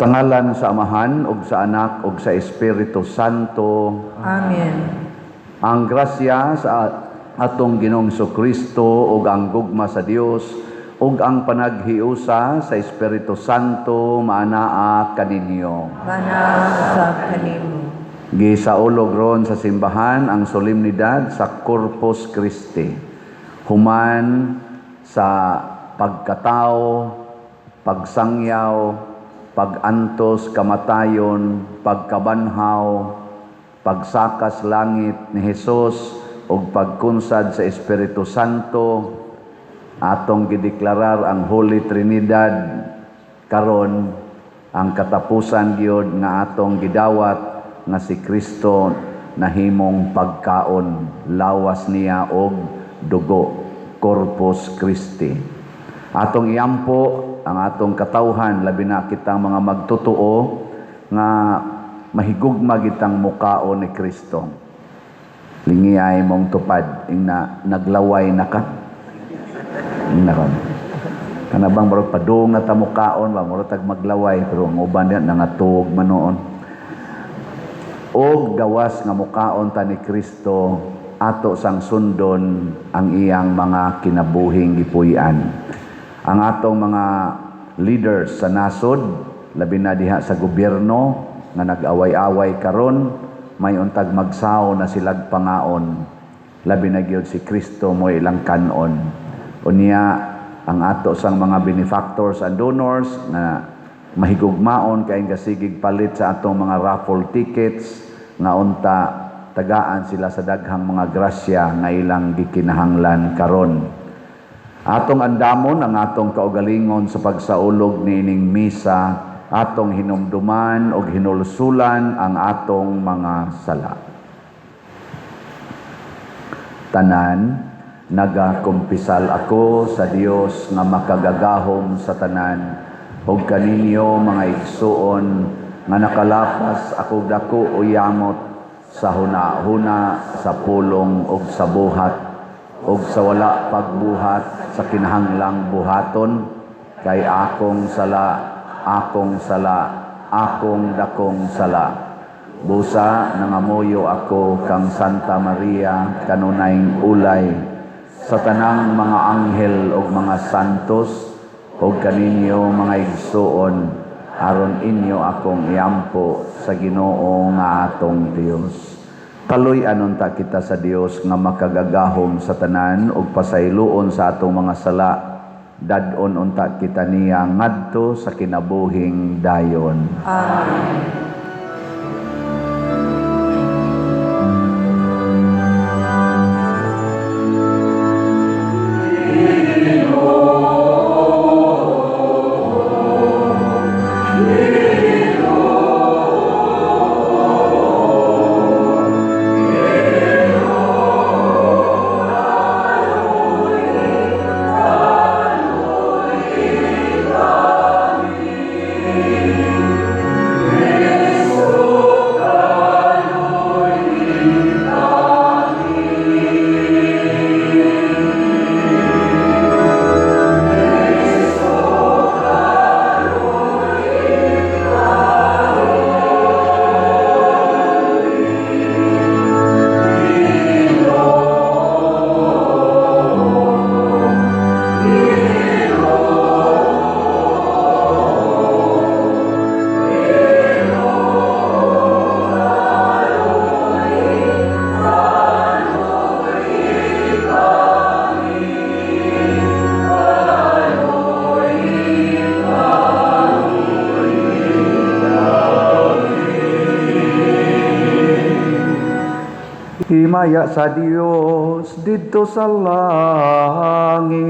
Sa ngalan sa Amahan ug sa Anak ug sa Espiritu Santo. Amen. Ang grasya sa atong Ginoong Kristo ug ang gugma sa Dios ug ang panaghiusa sa Espiritu Santo maanaa kaninyo. Maanaa usab kanimo. Gisaulog ron sa simbahan ang solemnidad sa Corpus Christi. Human sa pagkatao, pagsangyaw, pagantos kamatayon, pagkabanhaw, pagsakas langit ni Hesus ug pagkunsad sa Espiritu Santo, atong gideklarar ang Holy Trinidad. Karon ang katapusan gyud nga atong gidawat nga si Kristo nahimong pagkaon, lawas niya og dugo, Corpus Christi. Atong iampo ang atong katawhan, labi na kitang mga magtotoo, nga mahigugma kitang mukaon ni Kristo. Lingiay mong tupad ingna naglaway na ka. Ingna ka. Kana bang murag padung na ta mukaon ba, murag tag maglaway, pero ang uban diha nangatug man noon. Og gawas nga mukaon ta ni Kristo, ato sang sundon ang iyang mga kinabuhing gipuy-an. Ang atong mga leaders sa nasod, labi na diha sa gobyerno nga nag-away-away karon, may untag magsaw na silag pangaon. Labi na gyud si Kristo mo ilang kanon. Unya ang ato sang mga benefactors and donors nga mahigugmaon kay gasigig palit sa atong mga raffle tickets, nga unta tagaan sila sa daghang mga grasya nga ilang gikinahanglan karon. Atong andamon ang atong kaugalingon sa pagsaulog niining misa, atong hinumduman og hinulsulan ang atong mga sala. Tanan, nagakumpisal ako sa Dios nga makagagahom sa tanan ug kaninyo, mga igsuon, nga nakalapas ako dako o yamot sa huna-huna, sa pulong ug sa buhat ug sa wala pagbuhat sa kinahanglang buhaton, kay akong sala, akong sala, akong dakong sala. Busa nangamuyo ako kang Santa Maria, kanunayng ulay, sa tanang mga anghel ug mga santos, ug kaninyo, mga igsuon, aron inyo akong iampo sa Ginoo nga atong Dios. Kaluy anon ta kita sa Dios nga makagagahom sa tanan ug pasayloon sa atong mga sala. Dad-on unta kita niya ngadto sa kinabuhing dayon. Amen. Himaya sa Dios didto sa langit.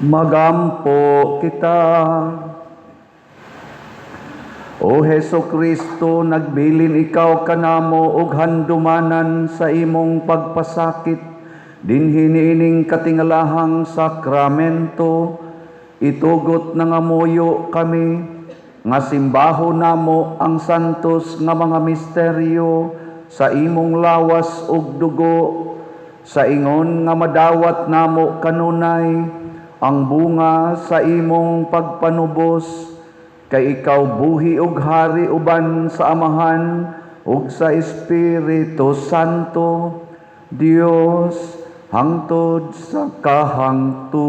Magampo kita. O Heso Kristo, nagbilin ikaw kanamo og handumanan sa imong pagpasakit dinhi niining katingalahang sakramento. Itugot nangamuyo kami nga simbaho namo ang santos nga mga misteryo sa imong lawas ug dugo, sa ingon nga madawat namo kanunay ang bunga sa imong pagpanubos, kay ikaw buhi ug hari uban sa Amahan ug sa Espiritu Santo, Dios, hangtod sa kahangturan.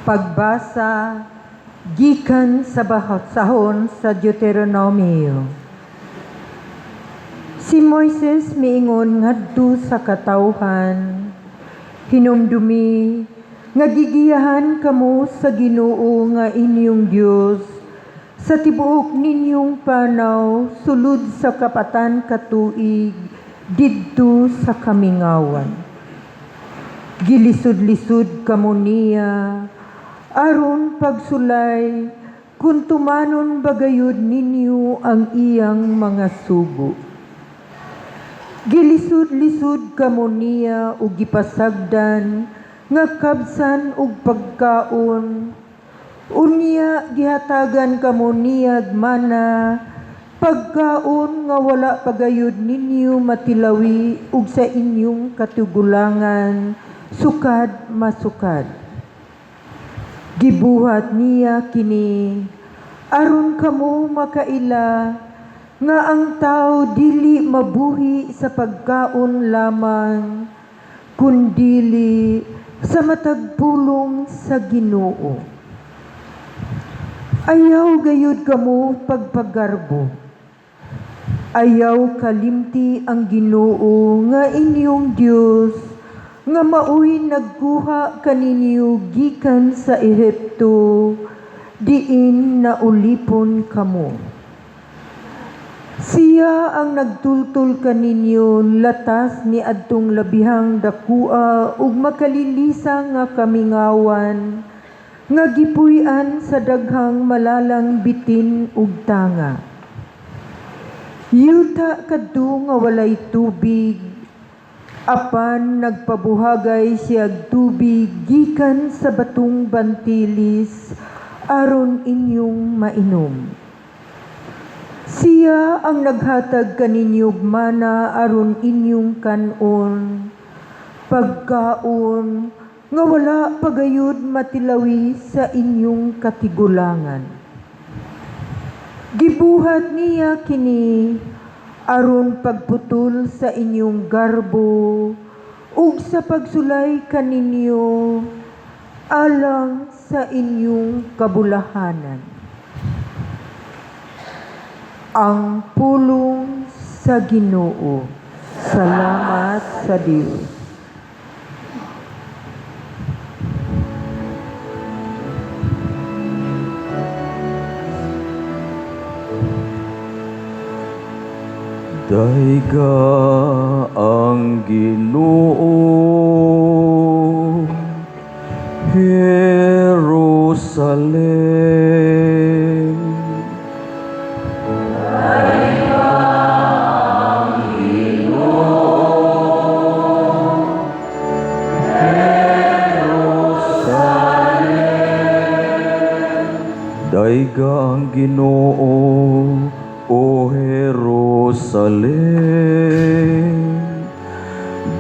Pagbasa gikan sa basahon sa Deuteronomio. Si Moises miingon ngadto sa katawhan, "Hinumdumi nga gigiyahan kamo sa Ginoo nga inyong Dios sa tibuok ninyong panaw sulod sa kapatan ka tuig didto sa kamingawan. Gilisod-lisod kamo niya aron pagsulay kung tumanon bagayod ninyo ang iyang mga sugo. Gilisod-lisod kamo niya ug gipasagdan nga kabsan og pagkaon. Unya gihatagan kamo niyag mana, pagkaon nga wala pagayod ninyo matilawi ug sa inyong katigulangan sukad masukad. Gibuhat niya kini aron kamo makaila nga ang tao dili mabuhi sa pagkaon lamang, kundili sa matag pulong sa Ginoo. Ayaw gayud kamo pagpagarbo. Ayaw kalimti ang Ginoo nga inyong Dios nga maoy nagkuha kaninyo gikan sa Ehipto, diin naulipon kamo. Siya ang nagtultol kaninyo latas ni adtong labihang dakua ug makalilisa nga kamingawan nga gipuy-an sa daghang malalang bitin ug tanga. Yuta kadto nga walay tubig, apan nagpabuhagay siyag tubig gikan sa batong bantilis aron inyong mainom. Siya ang naghatag kaninyog mana aron inyong kanon, pagkaon nga wala pagayod matilawi sa inyong katigulangan. Gibuhat niya kini aron pagputol sa inyong garbo ug sa pagsulay kaninyo alang sa inyong kabulahanan." Ang pulong sa Ginoo. Salamat sa Dios. Dayga ang Ginoo, Jerusalem. Dayga ang Ginoo, Jerusalem. Dayga ang Ginoo, O Jerusalem.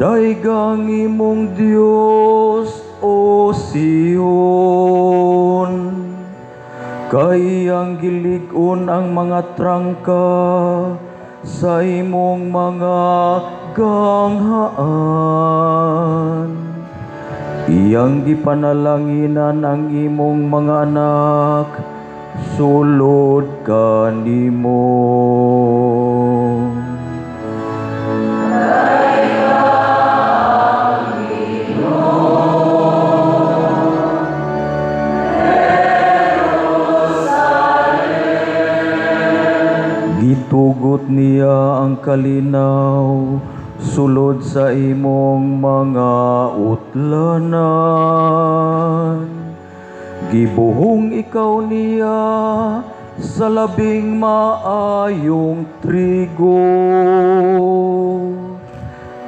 Dayga ang imong Dios, O Sion. Kay ang gilig-on ang mga trangka sa imong mga ganghaan. Iyang gipanalanginan ang imong mga anak, sulod kanimo. Gitugot niya ang kalinaw sulod sa imong mga utlanan. Gibuhong ikaw niya sa labing maayong trigo.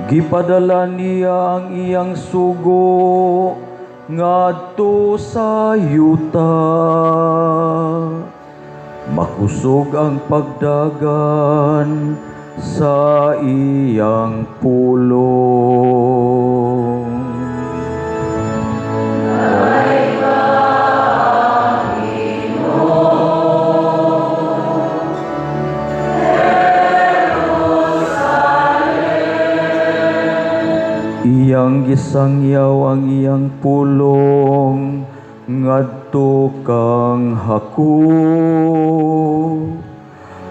Gipadala niya ang iyang sugo ngadto sa yuta. Makusog ang pagdagan sa iyang pulong. Iyang gisangyaw ang iyang pulong ngadto kang Jacob.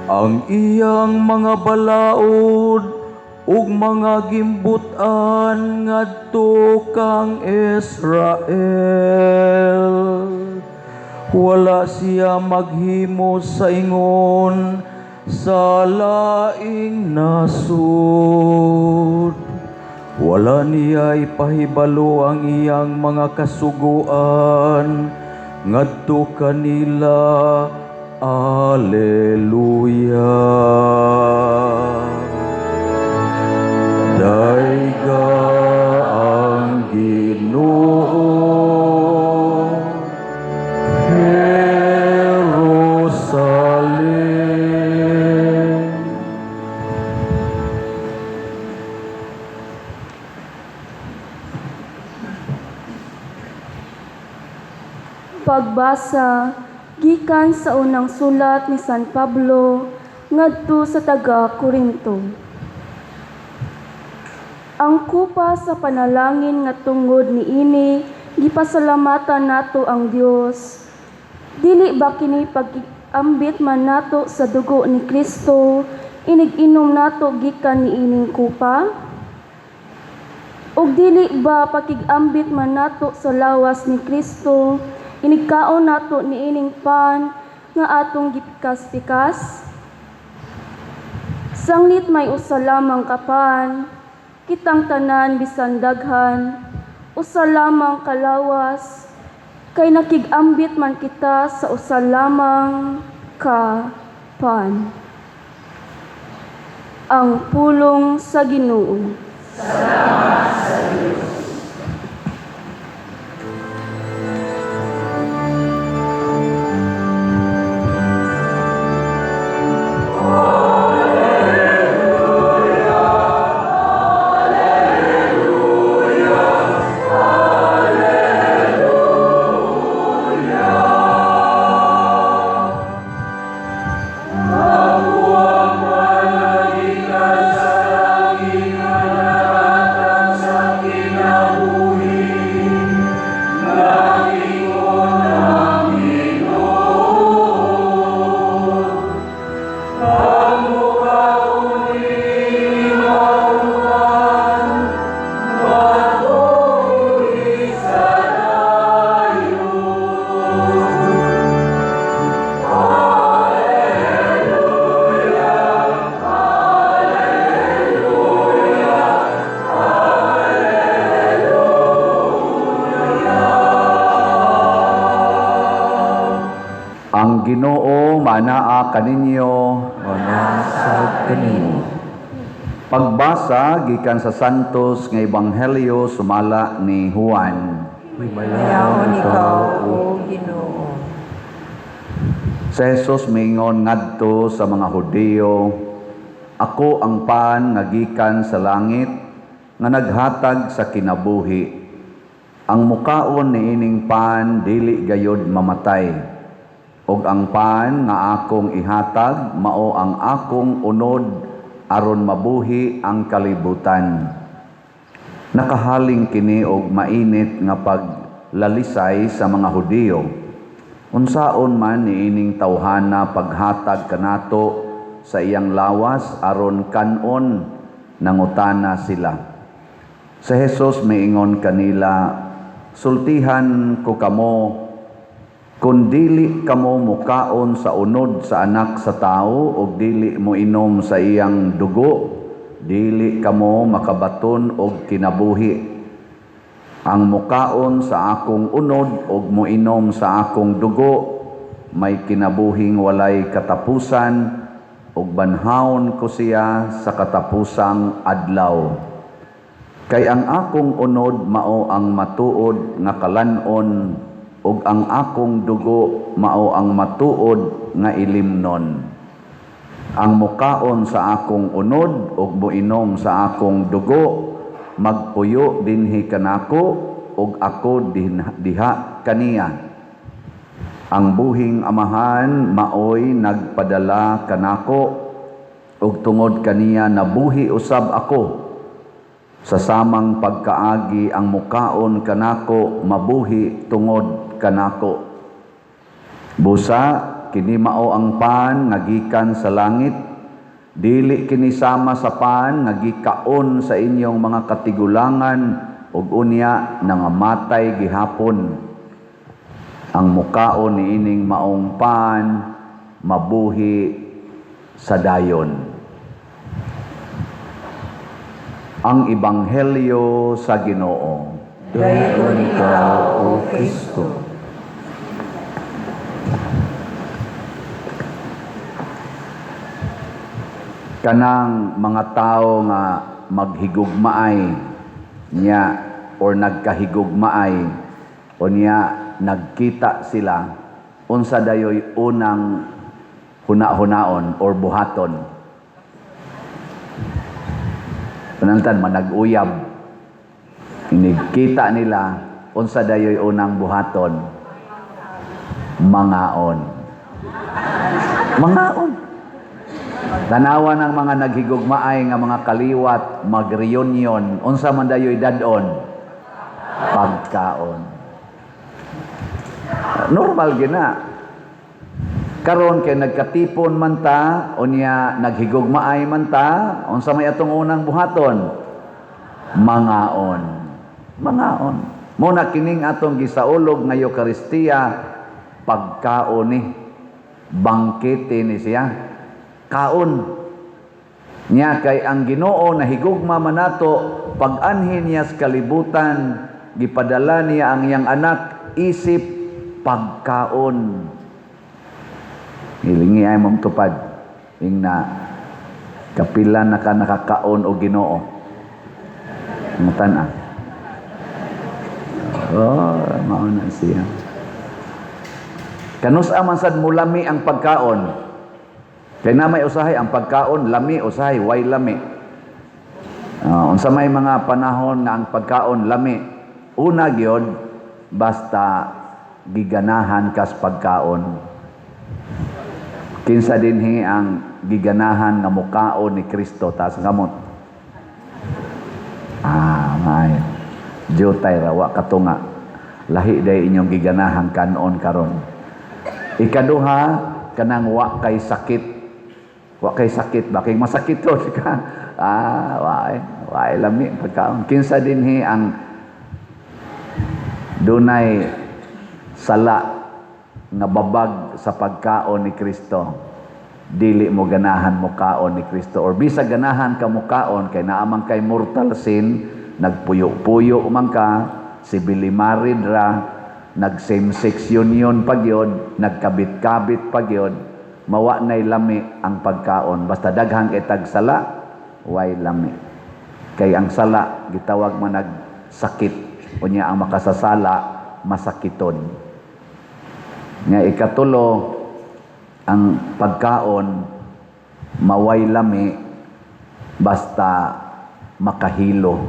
Ang iyang mga balaod ug mga gimbut-an ngadto kang Israel. Wala siya maghimo sa ingon sa laing nasud. Wala niya ipahibalo ang iyang mga kasuguan ngadto kanila. Alleluia. Dayga ang Ginoo. Jerusalem. Pagbasa gikan sa unang sulat ni San Pablo ngadto sa taga Korinto. Ang kupa sa panalangin nga tungod niini gipasalamatan nato ang Dios. Dili ba kini pag-ambit man nato sa dugo ni Kristo inig-inom nato gikan niining kupa? Ug dili ba pakig-ambit man nato sa lawas ni Kristo inigkaon nato niining pan nga atong gipikas-pikas? Sanglit may usa lamang ka pan, kitang tanan bisan daghan, usa lamang ka lawas, kay nakig-ambit man kita sa usa lamang ka pan. Ang pulong sa Ginoo. Ang Ginoo manaa kaninyo. Manasad kanimo. Pagbasa gikan sa Santos nga Ebanghelyo sumala ni Juan. Himayaon ikaw, O Ginoo. Si Jesus mingon ngadto sa mga Hudiyo, "Ako ang pan nga gikan sa langit nga naghatag sa kinabuhi. Ang mukaon niining pan dili gayod mamatay. Ug ang pan nga akong ihatag mao ang akong unod aron mabuhi ang kalibutan." Nakahaling kini og mainit nga paglalisay sa mga Hudiyo. Unsaon man niining tawhana paghatag kanato sa iyang lawas aron kan-on, nangutana sila. Si Jesus miingon kanila, "Sultihan ko kamo, Kung dili kamo mukaon sa unod sa Anak sa Tao ug dili mo inom sa iyang dugo, dili kamo makabaton og kinabuhi. Ang mukaon sa akong unod ug moinom sa akong dugo may kinabuhing walay katapusan, ug banhawon ko siya sa katapusang adlaw. Kay ang akong unod mao ang matuod nga kalan-on, ug ang akong dugo mao ang matuod nga ilimnon. Ang mukaon sa akong unod ug moinom sa akong dugo magpuyo dinhi kanako ug ako diha kaniya. Ang buhing Amahan maoy nagpadala kanako, ug tungod kaniya nabuhi usab ako. Sa samang pagkaagi ang mukaon kanako mabuhi tungod kanako. Busa kini mao ang pan nga gikan sa langit, dili kini sama sa pan nga gikaon sa inyong mga katigulangan ug unya nangamatay gihapon. Ang mukaon niining maong pan mabuhi sa dayon. Ang Ebanghelyo sa Ginoo. Dayon ikaw, O Kristo. Kanang mga tao nga maghigugmaay niya or nagkahigugmaay o niya nagkita sila, unsa dayoy unang huna-hunaon or buhaton? Panantan manag-uyab, inigkita nila, unsa dayoy unang buhaton? Mangaon. Mangaon. Tanawa ng mga naghigugmaay nga mga kaliwat mag-reunion, unsa man dayoy dad-on? Pagkaon. Normal gina. Karon kay nagkatipon man ta, unya naghigugmaay man ta, unsa may atong unang buhaton? Mangaon. Mangaon. Muna kining atong gisaulog nga Eukaristiya, pagkaon ni, bangkete ni siya. Kaon. Nya kay ang Ginoo nahigugma man nato, pag-anhi niya sa kalibutan, gipadala niya ang iyang anak isip pagkaon. Hilingi ay mong tupad. Ingna kapila na ka nakakaon o Ginoo. Matan-a. Oh, mao na siya. Kanus-a man sad mulami ang pagkaon? Kay na may usahay ang pagkaon lami, usahay way lami. Unsa may mga panahon nga ang pagkaon lami? Una gyud basta giganahan kas pagkaon. Kinsa dinhi ang giganahan nga mukaon ni Kristo? Taas ang kamot. May jutay ra wa katunga. Lahi day inyong giganahan kanon karon. Ikaduha, kanang wa kay sakit. Wa kay sakit ba? Kay masakit to ka. Wa lami pagkaon. Kinsa dinhi ang dunay sala nga babag sa pagkaon ni Kristo? Dili mo ganahan mukaon ni Kristo, or bisag ganahan ka mukaon kay naa man kay mortal sin, nagpuyo-puyo man ka, civilly married ra, nag same sex union pa gyud, nagkabit-kabit pa gyud, mawa nay lami ang pagkaon. Basta daghang kay tag sala, way lami. Kay ang sala gitawag man nag sakit, unya ang makasasala masakiton. Nga ikatulo, ang pagkaon maway lami basta makahilo,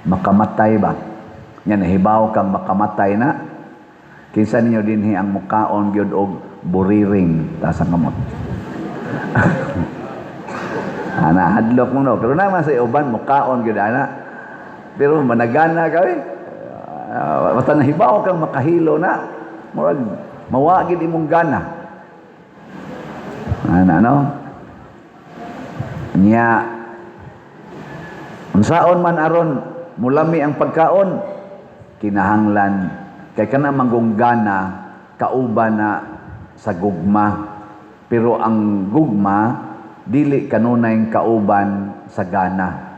makamatay ba? Nya nahibaw kang makamatay na. Kinsa ninyo dinhi ang mukaon gyud og buriring? Taas ang kamot. Ana hadlok mo no, pero naman sa uban mukaon gyud ana. Pero managana ka eh. Basta nahibaw kang makahilo na, murag mawa gid imong gana. Ana no? Nya unsaon man aron mulami ang pagkaon, kinahanglan kay kana manggong gana kauban na sa gugma. Pero ang gugma dili kanunay kauban sa gana.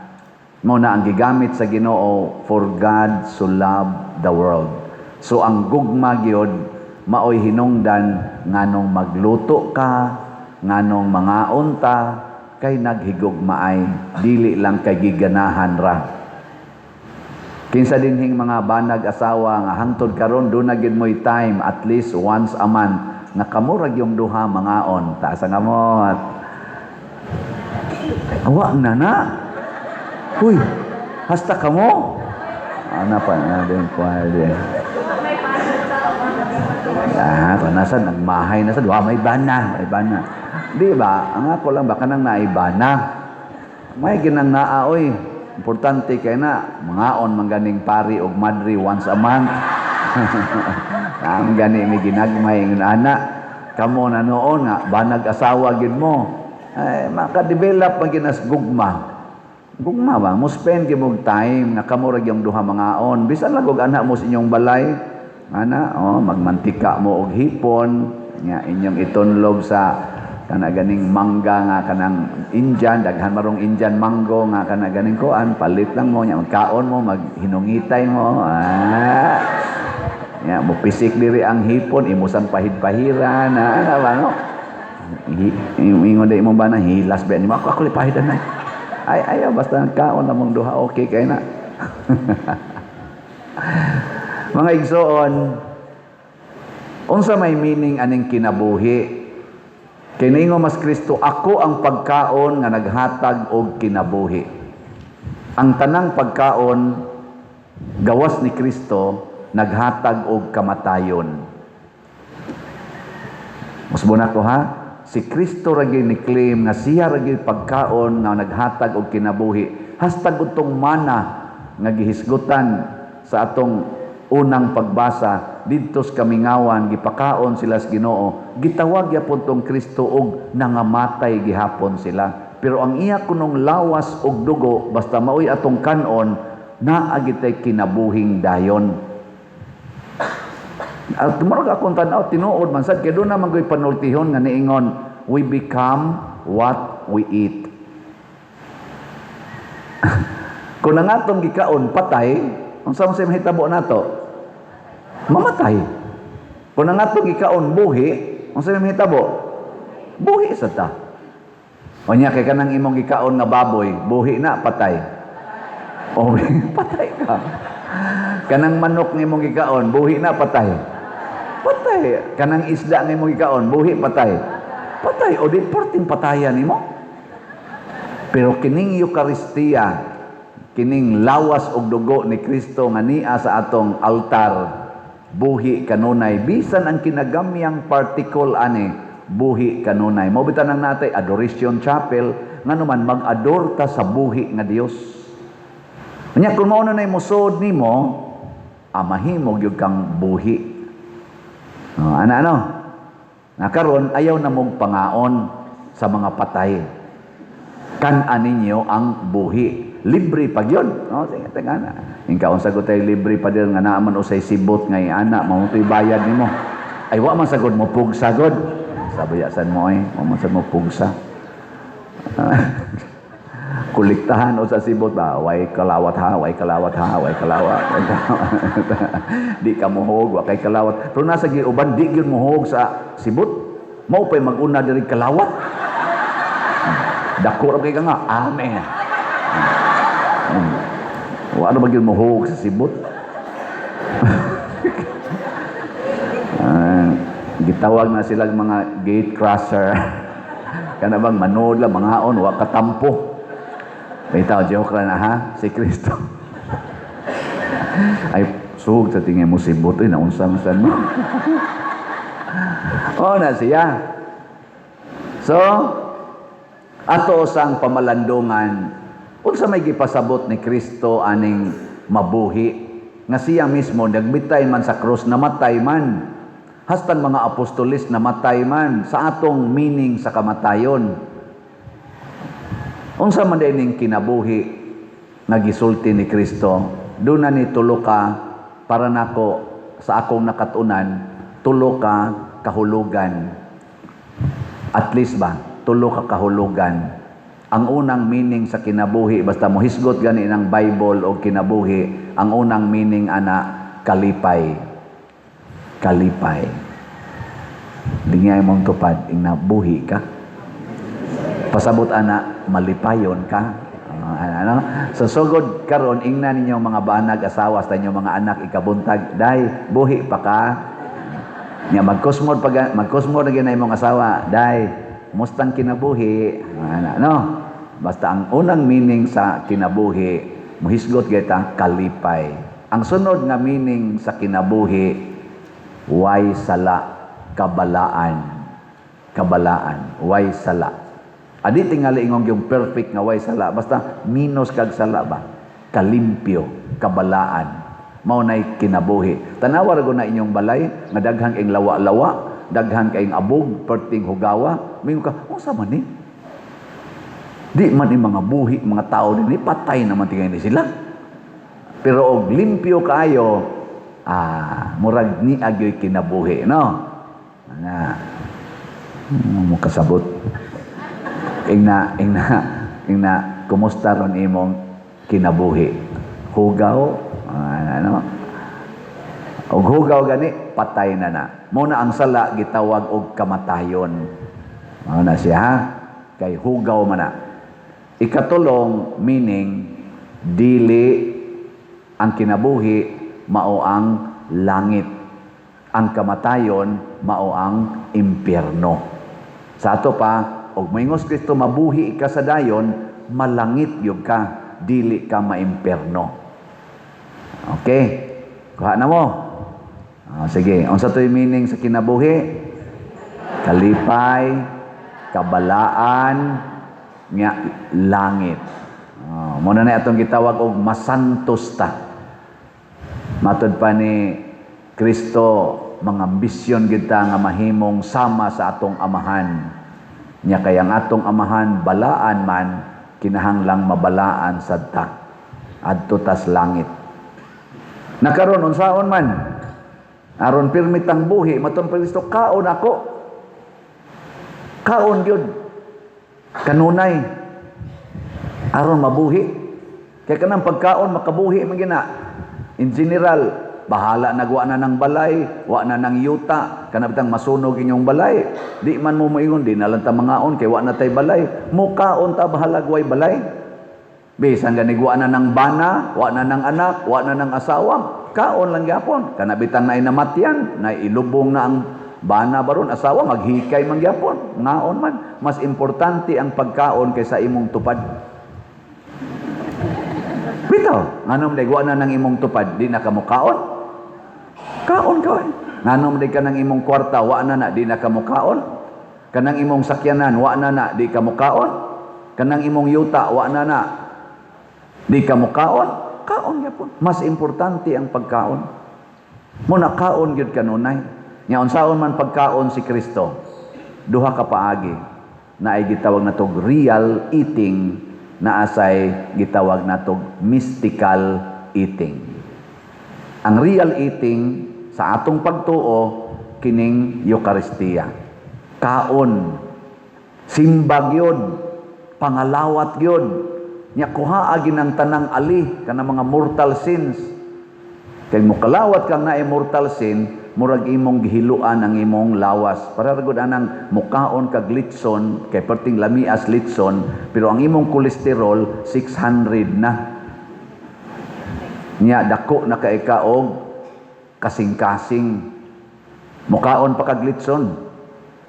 Mao na ang gigamit sa Ginoo, "For God so loved the world." So ang gugma gyud maoy hinungdan nganong magluto ka, nganong mangaon ta, kay naghigugmaay, dili lang kay giganahan ra. Kinsa dinhing mga banag asawa nga hangtod karon duna gyud mo'y time at least once a month nga kamo ra gyung duha mangaon? Taas ang kamot. Awa na na. Uy, hasta kamo. Ana pa na din pwede. Ah, nasa nagmahay na sa duha, may bana, may bana. Di ba? Ang ako lang baka nang naibana. May ginang naa oy. Importante kay na mangaon man ganing pari og madri once a month. Ang gani may ginagmay ng ana. Kamo na noon nga banag asawa gid mo. Ay, maka-develop man ginas gugma. Gugma ba? Mo spend gyud mo time nga kamo ra gyung duha mangaon. Bisan lang og ana mo sa inyong balay. Ana, oh, magmantika mo og hipon nga inyong itunlob sa kana ganing mangga nga kanang Indian, daghan marong Indian mango nga kana ganing kuan, palit lang mo nya, magkaon mo, maghinungitay mo. Ah. Nya mo pisik diri ang hipon, imo sang pahid-pahiran, ana ba, no? Ingon di mo ba na hilas ba nimo ako ako lipahidan na. Ay, ayaw, basta kaon na mong duha, okay kay na. Mga igsoon, unsa may meaning aning kinabuhi? Kay niingon mas Kristo, "Ako ang pagkaon nga naghatag og kinabuhi." Ang tanang pagkaon gawas ni Kristo naghatag og kamatayon. Musbon ako ha, si Kristo ra gyud ni claim nga siya ra gyud pagkaon nga naghatag og kinabuhi. Hastag utong mana nga gihisgutan sa atong unang pagbasa didto sa kamingawan, gipakaon sila sa Ginoo, gitawag gyapon tong Kristo og nangamatay gihapon sila. Pero ang iya kunong lawas og dugo, basta maoy atong kanon, naa gitay kinabuhing dayon. At murag akong tan-aw, tinuod man sad kay doon na man goy panultihon nga niingon, "We become what we eat." Kung ang atong gikaon patay, unsa man say mahitabo nato? Mamatay. Kung ang atong gikaon buhi, unsa may mahitabo? Buhi sa ta. O nya kay kanang imong gikaon nga baboy, buhi na, patay? O patay ka. Kanang manok nga imong gikaon, buhi na, patay? Patay. Kanang isda nga imong gikaon, buhi, patay? Patay. O di perting patayan nimo. Pero kining Eukaristiya, kining lawas og dugo ni Kristo nga nia sa atong altar, buhi kanunay. Bisan ang kinagamyang particle ani, buhi kanunay. Mao bitan ang natay Adoration Chapel, ngano man mag-adore ta sa buhi nga Dios. Nya kung mao na nay musod nimo, mahimo gyud kang buhi. Oh, ana ano? Na karon ayaw na mong pangaon sa mga patay. Kan-a ninyo ang buhi. Libre pa gyud. No, sige, teka na. Ingkaon sa tay libre pa din nga naa man usay sibot nga ana, mao to'y bayad nimo. Ay, wa man sagod mo pugsa god. Sabi san mo ay, wa man sad mo pugsa. Kolektahan o sa sibot ba, way kalawat ha, way kalawat ha, way kalawat. Di ka muhog, wa kay kalawat. Pero nasa uban di gyud muhog sa sibot. Mao pa'y mag-una diri kalawat. Dako ra kay ka nga, amen. Wa na ba gyud muhog sa sibot? Ah, gitawag na silang mga gate crasher. Kana bang manood lang, mangaon, wa katampo. Bitaw, joke lang na ha, si Kristo. Ay, sug sa tingin mo sibot, ay, naunsa man sad mo. Oh, na siya. So, ato sang pamalandungan, unsa may gipasabot ni Kristo aning mabuhi nga siya mismo nagbitay man sa krus, namatay man. Hastan mga apostolis namatay man sa atong meaning sa kamatayon. Unsa man ning kinabuhi nga gisulti ni Kristo? Doon na ni tulo ka para nako sa akong nakatunan. Tulo ka kahulugan. At least ba, tulo ka kahulugan. Ang unang meaning sa kinabuhi, basta mohisgot gani ng Bible o kinabuhi, ang unang meaning ana, kalipay. Kalipay. Lingay mong tupad, ingna buhi ka. Pasabot ana, malipayon ka. Ah, ano? So sugod karon, ingna ninyo mga banag, asawa sa inyong mga anak ikabuntag, "Day, buhi pa ka?" Nya magkusmod pag magkusmod na gyud na imong asawa, "Day, mustang kinabuhi?" Ano, no? Basta ang unang meaning sa kinabuhi, muhisgot kita, kalipay. Ang sunod nga meaning sa kinabuhi, way sala, kabalaan. Kabalaan, way sala. Adi tingali ingong yung perfect nga way sala, basta minus kag sala ba? Kalimpyo, kabalaan. Mao nay kinabuhi. Tanawa ra na inyong balay nga daghang ing lawa-lawa, daghan kaing abog, perting hugawa, mingon ka, "Unsa man ni? Di man ni mga buhi, mga tao dinhi, patay naman tingay ni sila." Pero og limpyo kaayo, murag ni agyoy kinabuhi, no? Na, mo kasabot. Ingna, ingna, ingna, kumusta ron imong kinabuhi? Hugaw, ano? Og hugaw gani, patay na na. Mao na ang sala gitawag og kamatayon. Mao na siya, ha? Kay hugaw man na. Ikatulong meaning, dili ang kinabuhi mao ang langit. Ang kamatayon mao ang impyerno. Sa ato pa, og moingos Kristo mabuhi ka sa dayon, malangit gyud ka, dili ka maimpyerno. Okay? Kuha na mo. Ah, sige, unsa to'y meaning sa kinabuhi? Kalipay, kabalaan, nga langit. Oh, mao na atong gitawag og masantos ta. Matod pa ni Kristo, mga ambisyon kita nga mahimong sama sa atong amahan. Nya kay ang atong amahan balaan man, kinahanglang mabalaan sad ta. Adto tas langit. Nakaron unsaon man? Aron pirmitang buhi, matong Kristo, kaon ako. Kaon gyud. Kanunay. Aron mabuhi. Kay kanang pagkaon makabuhi man gina. In general, bahala nagwa na ng balay, wa na ng yuta, kana bitang masunog inyong balay. Di man mo moingon, "Di na lang ta mangaon kay wa na tay balay." Mukaon ta bahalag way balay. Bisan gani wa na ng bana, wa na ng anak, wa na ng asawa, kaon lang gyapon. Kana bitang naay namatyan, naay ilubong na ang bana baron, asawa, maghikay man gyapon. Ngaon man, mas importante ang pagkaon kaysa imong tupad. Bitaw, nganong day wa na ng imong tupad, di na ka mukaon? Kaon ka eh. Nganong day ka ng imong kwarta, wa na na, di na ka mukaon? Kanang imong sakyanan, wa na na, di ka mukaon? Kanang imong yuta, wa na na, di ka mukaon? Kaon gyapon. Mas importante ang pagkaon. Muna kaon gyud kanunay. Nya unsaon man pagkaon si Kristo? Duha ka paagi. Naay gitawag natog real eating, naasay gitawag natog mystical eating. Ang real eating sa atong pagtuo, kining Eukaristiya. Kaon, simbag yun, pangalawat yun. Nya kuhaa ginang tanang ali kana mga mortal sins. Kay mukalawat kang naay mortal sin, murag imong gihiluan ang imong lawas. Para gud anang mukaon kag litson, kay perting lamias litson, pero ang imong kolesterol 600 na. Nya dako na kay ka og kasing-kasing. Mukaon pa kag litson.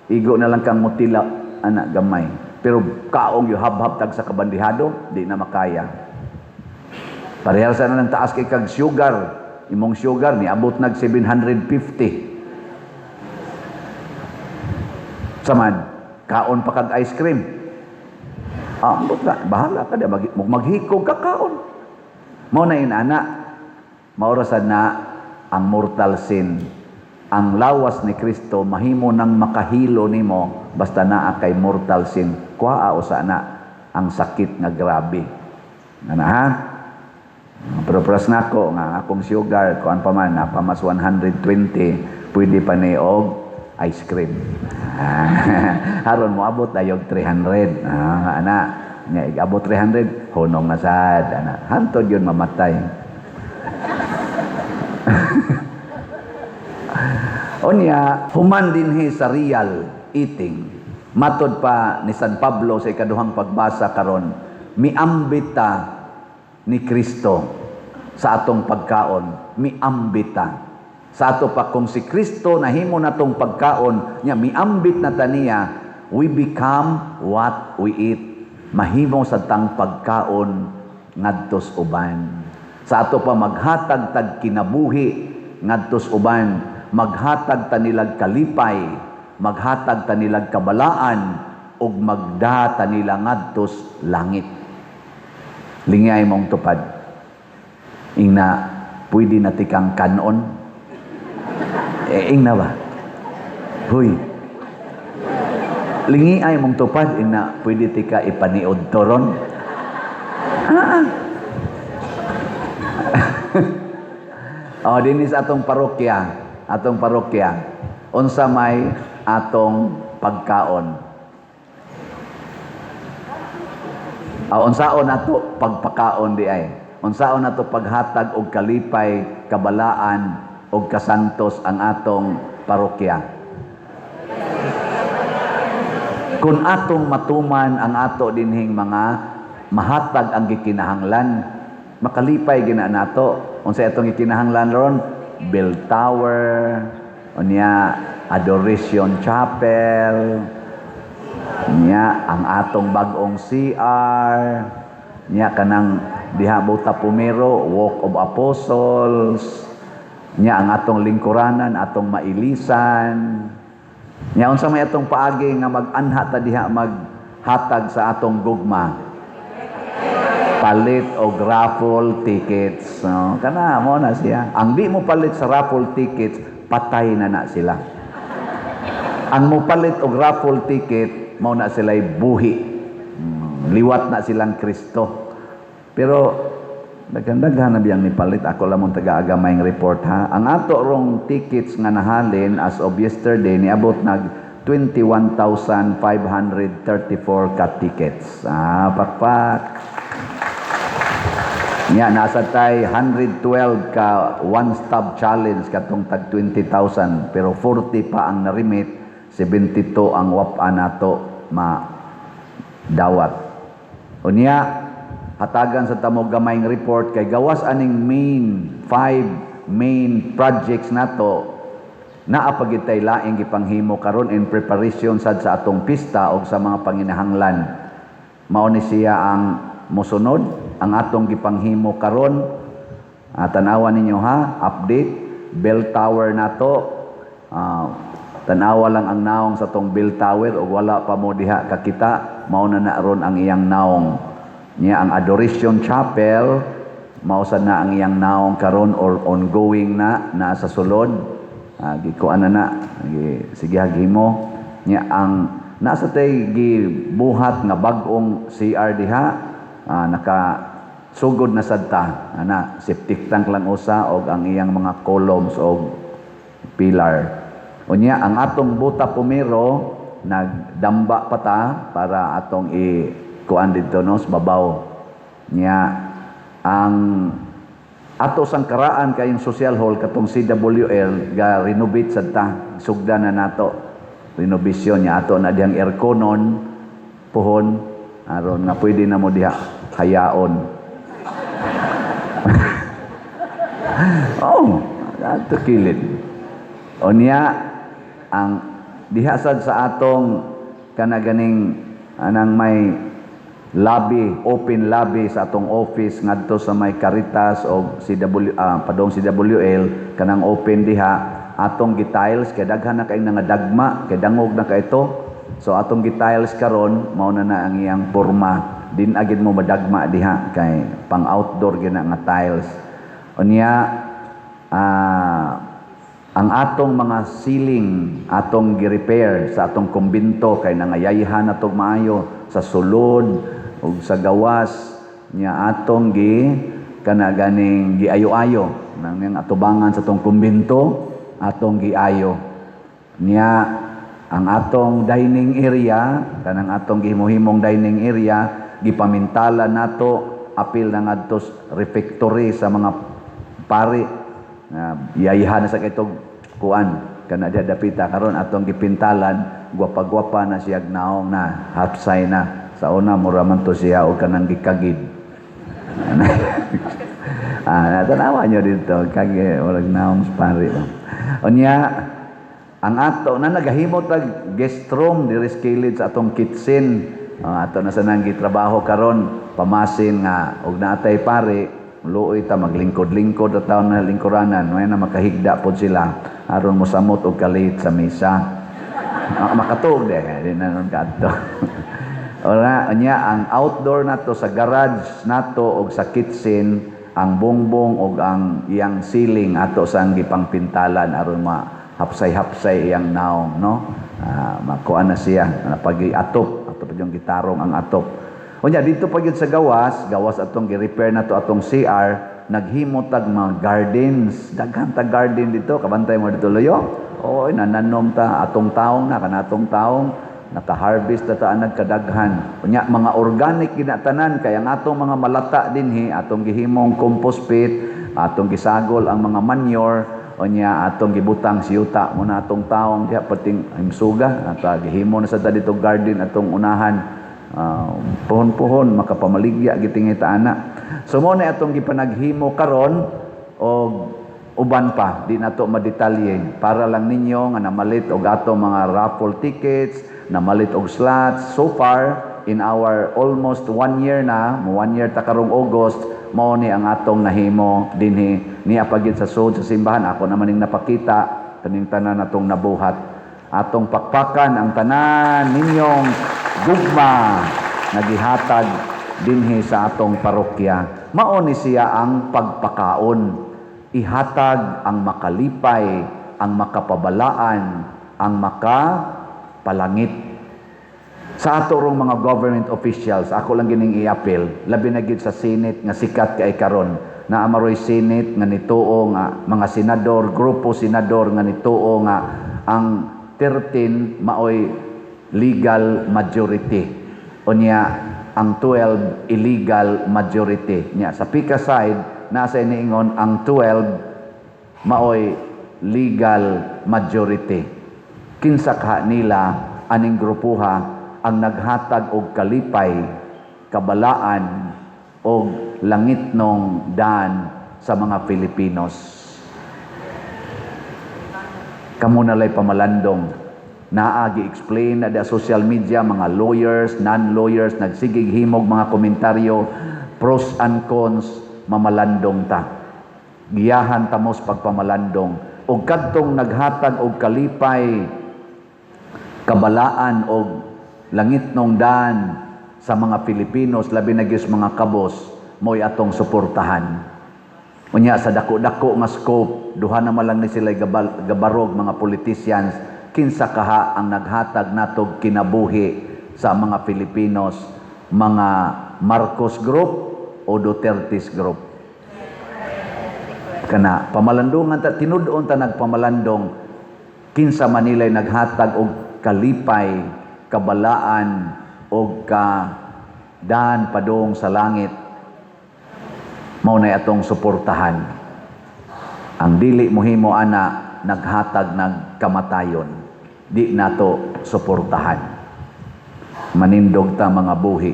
Igo na lang kang mutila ana gamay. Pero kaong yu habhab tag sa kabandihado, di na makaya. Parehas na lang taas kay kag sugar. Imong sugar niabot nag 750. Saman, kaon pa kag ice cream. Ambot ka, bahala ka di maghikog ka kaon. Mao na inana, maorasan na ang mortal sin. Ang lawas ni Kristo mahimo nang makahilo nimo basta naa kay mortal sin. Kuhaa usa na ang sakit nga grabe. Ana ha? Pero pras nako nga akong sugar kuan pa man, napa mas 120. Pwede pa ni og ice cream. Aron moabot dayog 300. Ah, ana, nya abot 300, hunong na sad ana. Hantod yun mamatay. Unya, human dinhi sa real eating. Matod pa ni San Pablo sa ikaduhang pagbasa karon, miambit ta ni Kristo sa atong pagkaon, miambit ta. Sa ato pa kung si Kristo nahimo natong pagkaon, nya miambit na ta niya, we become what we eat. Mahimo sa tang pagkaon ngadtos uban. Sa ato pa maghatag tag kinabuhi ngadtos uban, maghatag ta nilag kalipay, maghatag ta nilag kabalaan, ug magda ta nila ngadtos langit. Lingay mong tupad. Ingna, pwede na tikang kanon. Eh, ingna ba? Huy. Lingi ay mong tupad, ingna, pwede tika ipaniod toron. Ah. Oh, dinhi sa atong parokya, atong parokya. Unsa may atong pagkaon? Ah, unsaon ato pagpakaon di ay? Unsaon ato paghatag og kalipay, kabalaan og kasantos ang atong parokya? Kung atong matuman ang ato dinhing mga mahatag ang gikinahanglan, makalipay gina nato. Unsa atong gikinahanglan ron? Bell Tower, unya Adoration Chapel, nya ang atong bag-ong CR, nya kanang diha Buta Pumero, Walk of Apostles, nya ang atong lingkuranan, atong mailisan. Nya unsa may atong paagi nga mag-anha ta diha maghatag sa atong gugma? Palit og raffle tickets. No? Kana mo na siya. Ang di mo palit sa raffle tickets, patay na na sila. Ang mo palit og raffle ticket, mao na sila'y buhi. Liwat na silang Kristo. Pero daghan-daghan na biyang nipalit. Ako lamang taga-agamay report ha. Ang ato rong tickets nga nahalin as of yesterday niabot nag 21,534 ka tickets. Ah, pakpak. Nya nasa tay 112 ka one-stop challenge katong tag 20,000, pero 40 pa ang narimit, 72 ang wap-a nato madawat. Unya, hatagan sa tamo gamayng report kay gawas aning main 5 main projects nato, naa pa gid tay laing gipanghimo karon in preparation sad sa atong pista og sa mga panginahanglan. Mao ni siya ang mosunod ang atong gipanghimo karon. Tan-awa ninyo ha, update bell tower nato. Tan-awa lang ang naong sa tong bell tower og wala pa mo diha kakita, mao na na ron ang iyang naong. Niya ang Adoration Chapel, mao sad na ang iyang naong karon or ongoing na naa sa sulod. Gikuan na na, sige haghimo. Niya ang nasa tay gibuhat nga bag-ong CR diha, naka sugod na sad ta ana, septic tank lang usa og ang iyang mga columns og pillar. Unya ang atong Buta Pumero nagdamba pa ta para atong i kuan didto no sa babaw. Nya ang ato sang karaan kayong social hall katong CWL ga renovate sad ta, sugda na nato renovation nya ato na dihang aircon nun puhon aron nga pwede na mo diha hayaon. Oh, ato kilid. Unya ang diha sad sa atong kana ganing anang may lobby, open lobby sa atong office ngadto sa may Caritas o CW, padong CWL, kanang open diha atong gi-tiles kay daghan na kay nga dagma kay dangog na kay ito. So atong gi-tiles karon mao na na ang iyang porma. Din agid mo madagma diha kay pang outdoor gina nga tiles. Unya ang atong mga ceiling atong gi-repair sa atong kumbinto kay nangayayhan atong maayo sa sulod ug sa gawas nya atong gi kana ganing giayo-ayo nang atubangan sa atong kumbinto. atong giayo. Nya ang atong dining area, kanang atong gihimo-himong dining area, gipamintala nato apil na ngadto refectory sa mga pari. Yayhan na sa kitog kuan kana diha dapita. Karon atong gipintalan, gwapa-gwapa na siya, naong na hapsay na. Sa una, mura man to siya og kanang gikagid. Tanawa nyo dito kag murag naong sa pari. Unya ang ato na nagahimo tag guest room diri sa kilid sa atong kitchen. Ato na sa nang gitrabaho karon, pamasin nga og naatay pare, luoy ta maglingkod-lingkod at taon na lingkuranan, may na makahigda pod sila aron mosamot og kalit sa misa. Makatuog de di na nun kadto. Ora nya ang outdoor nato sa garage nato og sa kitchen, ang bongbong og ang iyang ceiling ato sa ang gipangpintalan aron ma hapsay-hapsay iyang naong, no? Makuan na siya pag atop ato pa yung gitarong ang atop. Unya dito pa gyud sa gawas, gawas atong gi-repair nato atong CR, naghimo tag mga gardens. Daghan tag garden dito, kabantay mo dito, loyo. Oo, nananom ta atong taong na kanatong taong naka-harvest na ta nagkadaghan. Unya mga organic ginatanan kay ang atong mga malata dinhi atong gihimong compost pit, atong gisagol ang mga manure, unya atong gibutang siyuta mo na atong taong diha perting himsuga at gihimo na sa ta dito garden atong unahan. Puhon-puhon makapamaligya gitingita ana. So mo na atong gipanaghimo karon og uban pa, di nato madetalye, para lang ninyo nga namalit og atong mga raffle tickets, namalit og slots. So far in our almost one year na, mo 1 year ta karong August, mao ni ang atong nahimo dinhi niya pagid sa sud sa simbahan. Ako naman ning napakita kaning tanan atong nabuhat. Atong pakpakan ang tanan ninyong gugma nga gihatag dinhi sa atong parokya. Mao ni siya ang pagpakaon. Ihatag ang makalipay, ang makapabalaan, ang makapalangit. Sa ato rong mga government officials, ako lang gining i-appeal, labi na gyud sa Senate nga sikat kay karon, na amaroy Senate nga nituo nga mga senador, grupo senador nga nituo nga ang 13 maoy legal majority. Unya ang 12 illegal majority. Nya sa PICA side, nasa iniingon ang 12 maoy legal majority. Kinsa kaha nila aning grupuha ang naghatag og kalipay, kabalaan og langitnong daan sa mga Filipinos? Kamo na lay pamalandong. Naa gi-explain na da social media, mga lawyers, non-lawyers, nagsigig himog mga komentaryo, pros and cons, mamalandong ta. Giyahan ta mos pagpamalandong. Og kadtong naghatag og kalipay, kabalaan og langitnong daan sa mga Filipinos, labi na gyud sa mga kabos, mo'y atong suportahan. Unya sa dako-dako nga scope, duha na man lang ni sila gabarog mga politicians, kinsa kaha ang naghatag natog kinabuhi sa mga Filipinos, mga Marcos Group o Duterte's Group? Kana pamalandungan ta, tinud-on ta nagpamalandong kinsa man nila'y naghatag og kalipay, kabalaan og kadaan padung sa langit, mao nay atong suportahan. Ang dili mohimo ana, naghatag ng kamatayon, di nato suportahan. Manindog ta, mga buhi.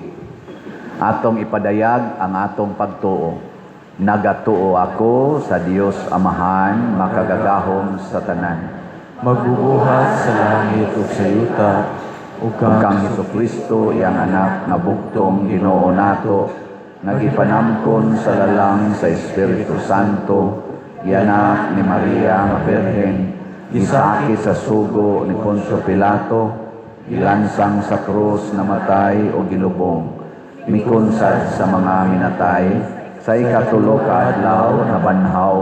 Atong ipadayag ang atong pagtuo. Nagatuo ako sa Dios Amahan, makagagahom sa tanan, magbubuhat sa langit ug sa yuta, ug ug kang Hesus Kristo, iyang anak nga bugtong Ginoo nato, nga gipanamkon sa lalang sa Espiritu Santo, gianak ni Maria nga Birhen, gisakit sa sugo ni Poncio Pilato, gilansang sa krus, namatay o gilubong, mikunsad sa mga minatay, sa ikatulo ka adlaw nabanhaw,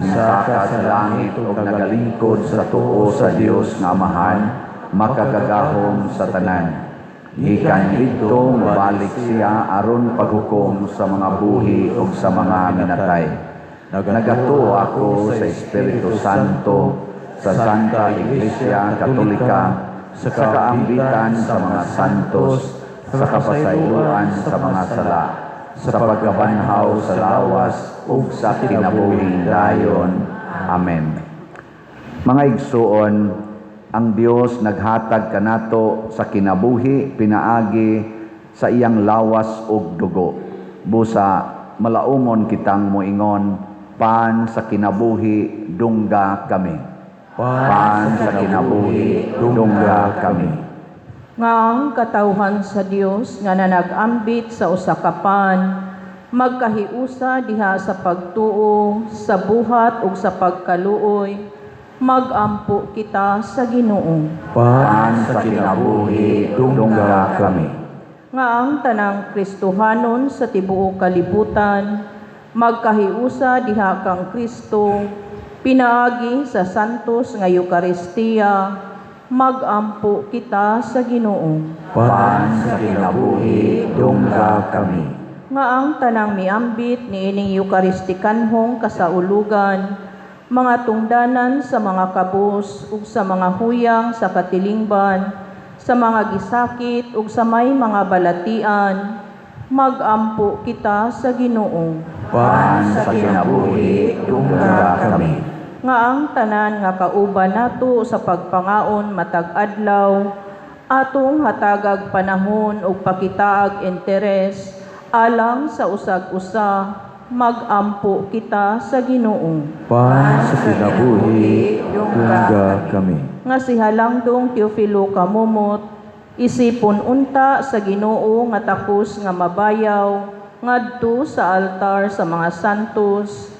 misaka sa langit ug nagalingkod sa tuo sa Dios nga Amahan, makagagahom sa tanan. Gikan didto mobalik siya aron paghukom sa mga buhi ug sa mga minatay. Nagatuo ako sa Espiritu Santo, Sa Santa Iglesia Katolika, sa kaambitan sa mga santos, sa kapasayloan sa mga sala, sa pagkabanhaw sa lawas ug sa kinabuhing dayon. Amen. Mga igsuon, ang Dios naghatag kanato sa kinabuhi pinaagi sa iyang lawas ug dugo. Busa malaumon kitang moingon, "Pan sa kinabuhi, dungga kami. Pan sa kinabuhi, dungga kami." Nga ang katawhan sa Dios nga nanag-ambit sa usa ka pan magkahiusa diha sa pagtuo, sa buhat ug sa pagkaluoy, magampo kita sa Ginoo. Pan sa kinabuhi, dungga kami. Nga ang tanang Kristohanon sa tibuok kalibutan magkahiusa diha kang Kristo pinaagi sa santos nga Eukaristiya, magampo kita sa Ginoo. Pan sa kinabuhi, dungga kami. Nga ang tanang miambit niining Eukaristikanhong kasaulugan, mga tungdanan sa mga kabus ug sa mga huyang sa katilingban, sa mga gisakit ug sa may mga balatian, magampo kita sa Ginoo. Pan sa kinabuhi, dungga kami. Nga ang tanan nga kauban nato sa pagpangaon matag adlaw, atong hatagag panahon ug pakitaag interes alang sa usag-usa, magampo kita sa Ginoo. Pan sa kinabuhi, dungga kami. Nga si Halangdong Teofilo Camomot isipon unta sa Ginoo nga takos nga mabayaw ngadto sa altar sa mga santos,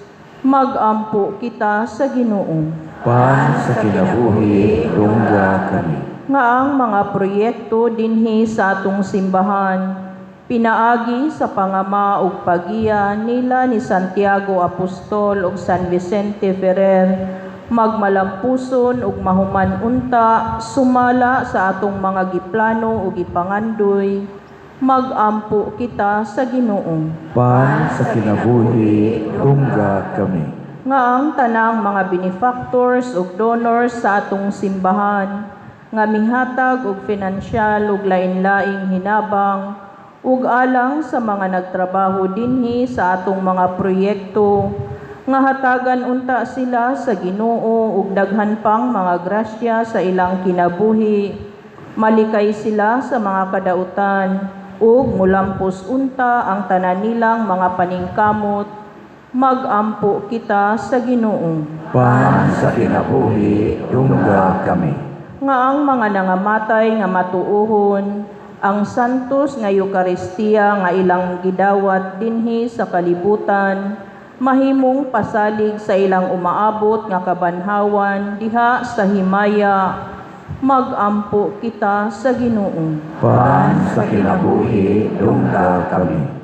magampo kita sa Ginoo. Pan sa kinabuhi, dungga kami. Nga ang mga proyekto dinhi sa atong simbahan pinaagi sa pangama ug pagiya nila ni Santiago Apostol ug San Vicente Ferrer magmalampuson ug mahuman unta sumala sa atong mga giplano ug gipangandoy, magampo kita sa Ginoo. Pan sa kinabuhi, dungga kami. Nga ang tanang mga benefactors ug donors sa atong simbahan nga mihatag og finansyal ug lain-laing hinabang ug alang sa mga nagtrabaho dinhi sa atong mga proyekto, nga hatagan unta sila sa Ginoo ug daghan pang mga grasya sa ilang kinabuhi, malikay sila sa mga kadautan ug mulampos unta ang tanan nilang mga paningkamot, magampo kita sa Ginoo. Pan sa kinabuhi, dungga kami. Nga ang mga nangamatay nga matuohon, ang santos nga Eukaristiya nga ilang gidawat dinhi sa kalibutan mahimong pasalig sa ilang umaabot nga kabanhawan diha sa himaya, magampo kita sa Ginoo. Pan sa kinabuhi, dungga kami.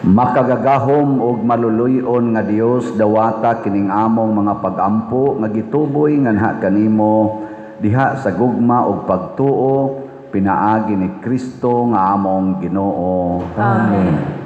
Makagagahom ug maluluy-on nga Dios, dawata kining among mga pagampo nga gituboy nganha kanimo diha sa gugma ug pagtuo pinaagi ni Kristo nga among Ginoo. Amen.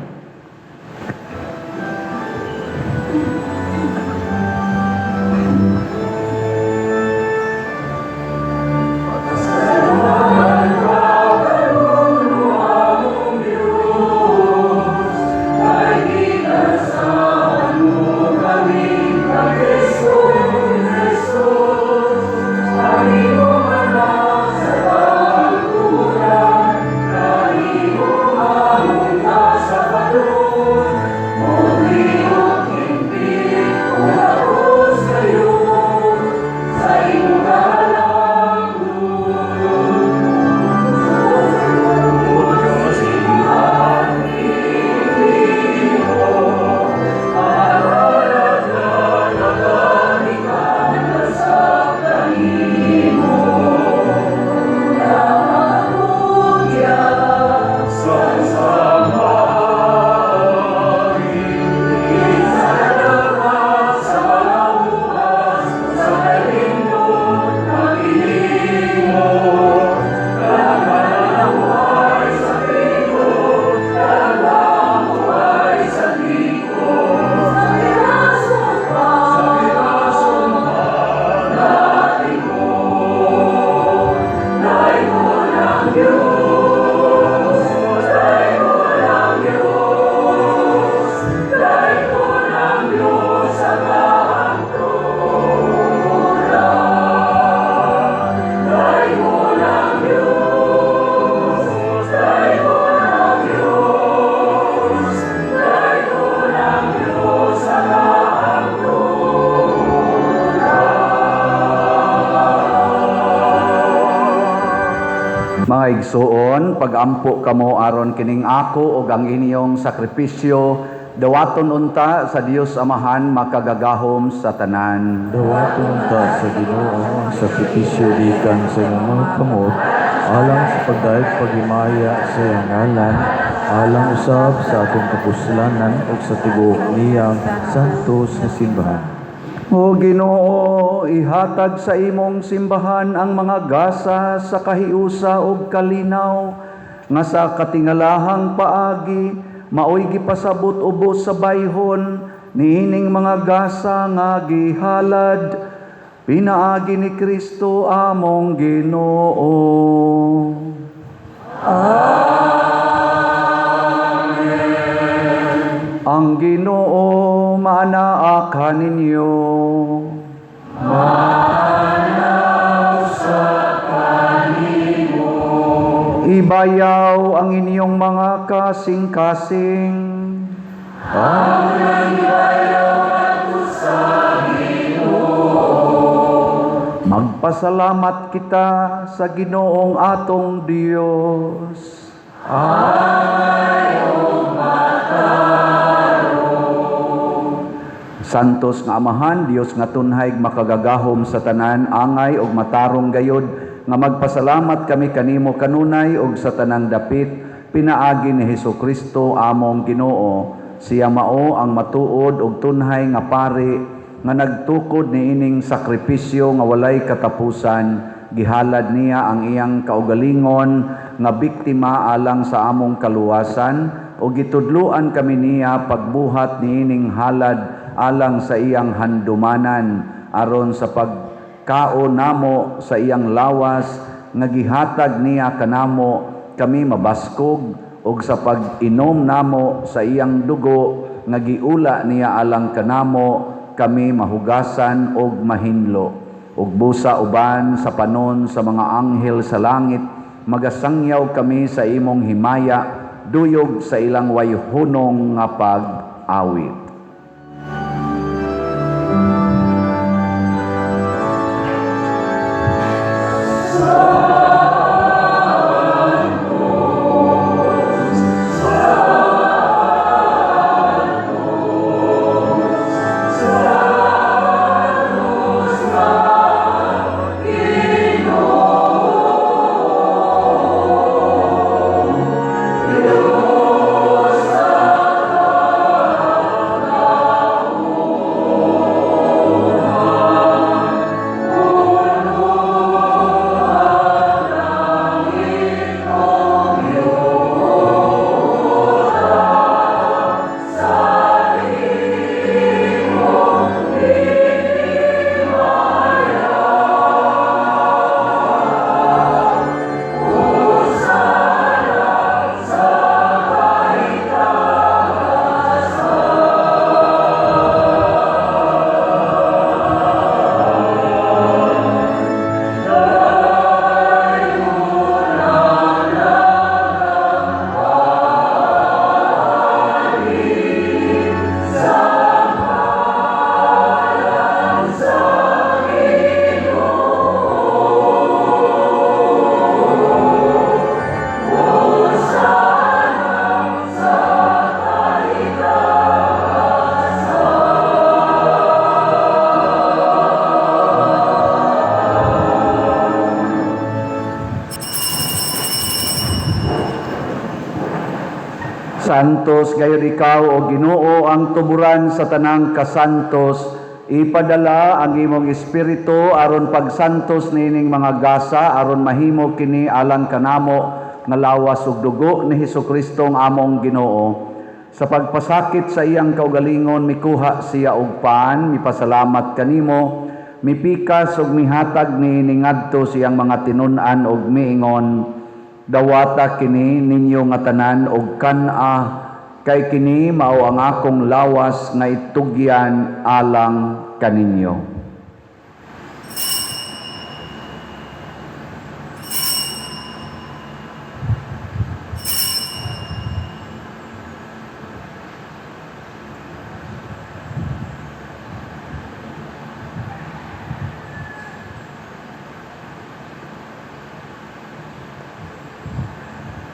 Karon pagampo kamo aron kining ako ug ang inyong sakripisyo dawaton unta sa Dios Amahan makagagahom sa tanan. Dawaton ta sa Ginoo ang sakripisyo gikan sa imong mga kamot alang sa pagdayeg paghimaya sa iyang ngalan, alang usab sa atong kapuslanan ug sa tibuok niyang santos nga simbahan. O Ginoo, ihatag sa imong simbahan ang mga gasa sa kahiusa ug kalinaw nga sa katingalahang paagi maoy gipasabot ubos sa bayhon niining mga gasa nga gihalad pinaagi ni Kristo among Ginoo. Ang Ginoo maanaa kaninyo. Ibayaw ang inyong mga kasing-kasing. Magpasalamat kita sa Ginoong atong Dios. Santos nga Amahan, Dios nga tunhay makagagahom sa tanan, angay ug matarong gayod nga magpasalamat kami kanimo kanunay ug sa tanang dapit pinaagi ni Hesukristo among Ginoo. Siya mao ang matuod ug tunhay nga pari nga nagtukod niining sakripisyo nga walay katapusan. Gihalad niya ang iyang kaugalingon nga biktima alang sa among kaluwasan o gitudluan kami niya pagbuhat niining halad alang sa iyang handumanan aron sa pagkaon namo sa iyang lawas nga gihatag niya kanamo kami mabaskog, ug sa pag-inom namo sa iyang dugo nga giula niya alang kanamo kami mahugasan og mahinlo. Ug busa uban sa panon sa mga anghel sa langit magasangyaw kami sa imong himaya duyog sa ilang wayhunong nga pag-awit. Santos gayud ikaw o Ginoo ang tuburan sa tanang kasantos. Ipadala ang imong espiritu aron pagsantos niining mga gasa aron mahimo kini alang kanamo nga lawas ug dugo ni Hesukristo ang among Ginoo. Sa pagpasakit sa iyang kaugalingon mikuha siya og pan, mipasalamat kanimo, mipikas ug mihatag niini ngadto siyang mga tinun-an ug miingon, dawata kini ninyo nga tanan og kan-a, kay kini mao ang akong lawas nga itugyan alang kaninyo.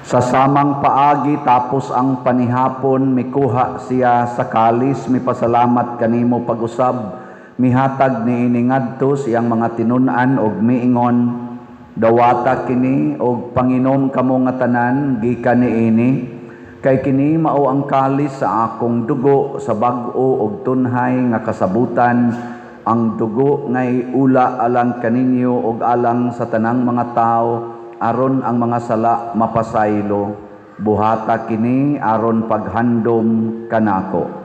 Sa samang paagi tapos ang panihapon, mikuha siya sa kalis, mipasalamat kanimo pag-usab, mihatag niini ngadto sa iyang mga tinun-an og miingon, "Dawata kini og panginom kamo nga tanan gikan niini, kay kini mao ang kalis sa akong dugo sa bag-o og tunhay nga kasabutan, ang dugo ngay ula alang kaninyo og alang sa tanang mga tawo aron ang mga sala mapasaylo. Buhata kini aron paghandom kanako."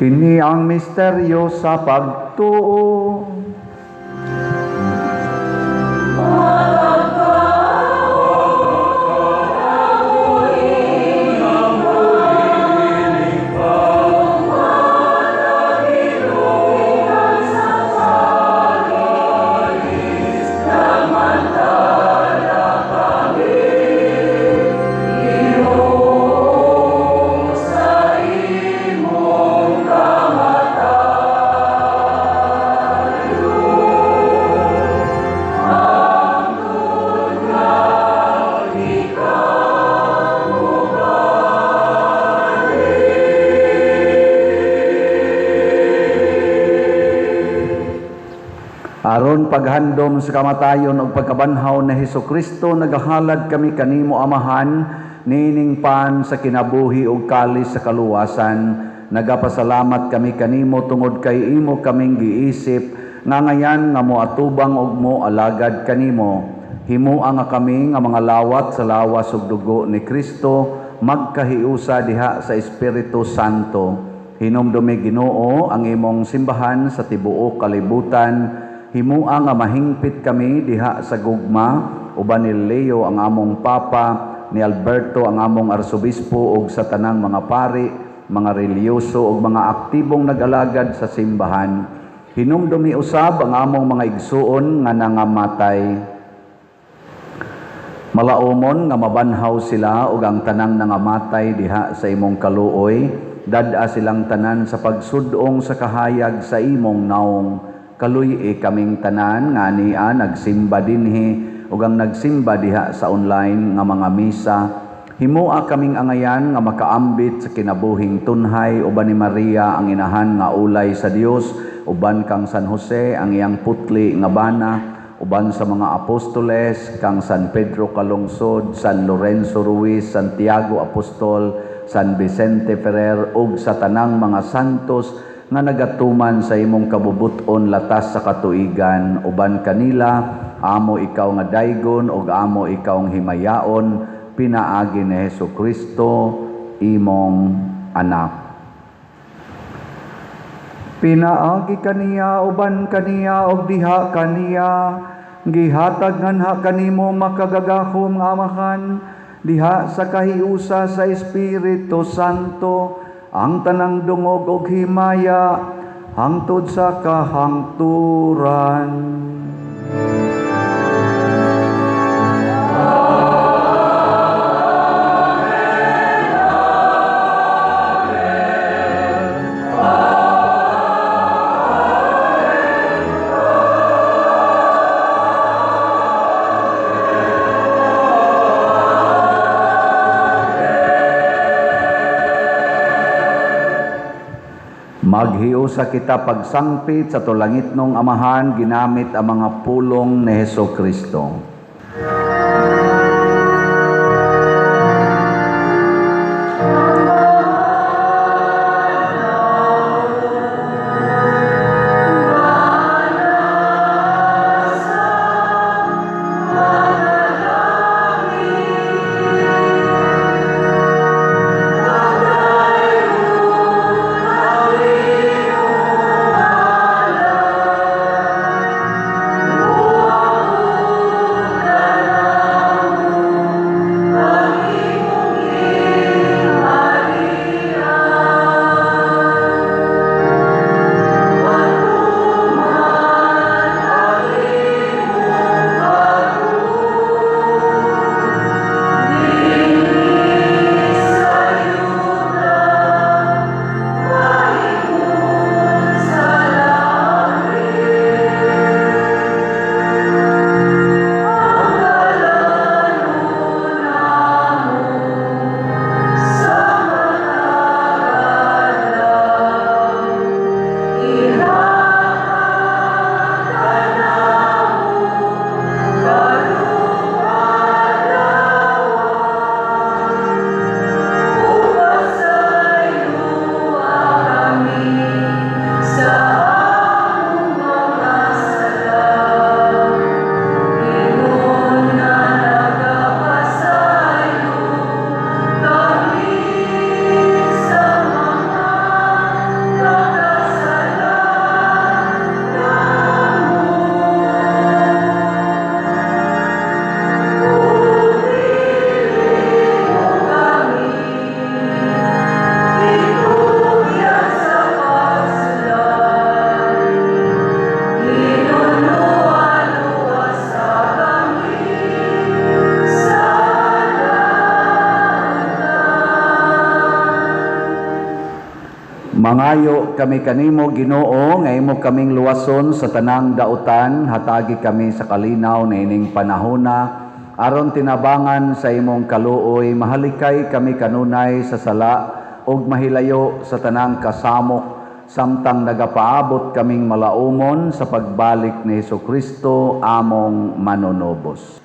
Kini ang misteryo sa pagtuo. Aron paghandom sa kamatayon ug pagkabanhaw ni Hesukristo, nagahalad kami kanimo, Amahan, niining pan sa kinabuhi ug kalis sa kaluwasan. Nagapasalamat kami kanimo tungod kay imo kaming giisip nga ngayan nga moatubang ug mo alagad kanimo. Himoa nga kami nga mga lawat sa lawas ug dugo ni Kristo magkahiusa diha sa Espiritu Santo. Hinumdumi, Ginoo, ang imong simbahan sa tibuok kalibutan. Himoa nga mahingpit kami diha sa gugma uban ni Leo ang among Papa, ni Alberto ang among Arsobispo ug sa tanang mga pari, mga relihiyoso ug mga aktibong nag-alagad sa simbahan. Hinumdumi usab ang among mga igsuon nga nangamatay. Malaumon nga mabanhaw sila ug ang tanang nangamatay diha sa imong kaluoy, dad-a silang tanan sa pagsud-ong sa kahayag sa imong naong. Kaluy-i kaming tanan nga ania nagsimba dinhi ug ang nagsimba diha sa online nga mga misa. Himoa kaming angayan nga makaambit sa kinabuhing tunhay uban ni Maria ang inahan nga ulay sa Dios, uban kang San Jose ang iyang putli nga bana, uban sa mga apostoles kang San Pedro Calungsod, San Lorenzo Ruiz, Santiago Apostol, San Vicente Ferrer ug sa tanang mga santos nga nagatuman sa imong kabubut-on latas sa katuigan. Uban kanila amo ikaw nga daygon ug amo ikaw ang himayaon pinaagi ni Hesukristo imong anak. Pinaagi kaniya, uban kaniya ug diha kaniya, gihatag nganha kanimo, makagagahom nga Amahan, diha sa kahiusa sa Espiritu Santo, ang tanang dungog ug himaya hangtod sa kahangturan. Maghiusa kita pagsangpit sa tulangitnong Amahan ginamit ang mga pulong ni Hesukristo. Mangayo kami kanimo, Ginoo, nga imo kaming luwason sa tanang dautan, hatagi kami sa kalinaw niining panahona aron tinabangan sa imong kaluoy, mahalikay kami kanunay sa sala ug mahilayo sa tanang kasamok samtang nagapaabot kaming malaumon sa pagbalik ni Hesukristo among manunubos.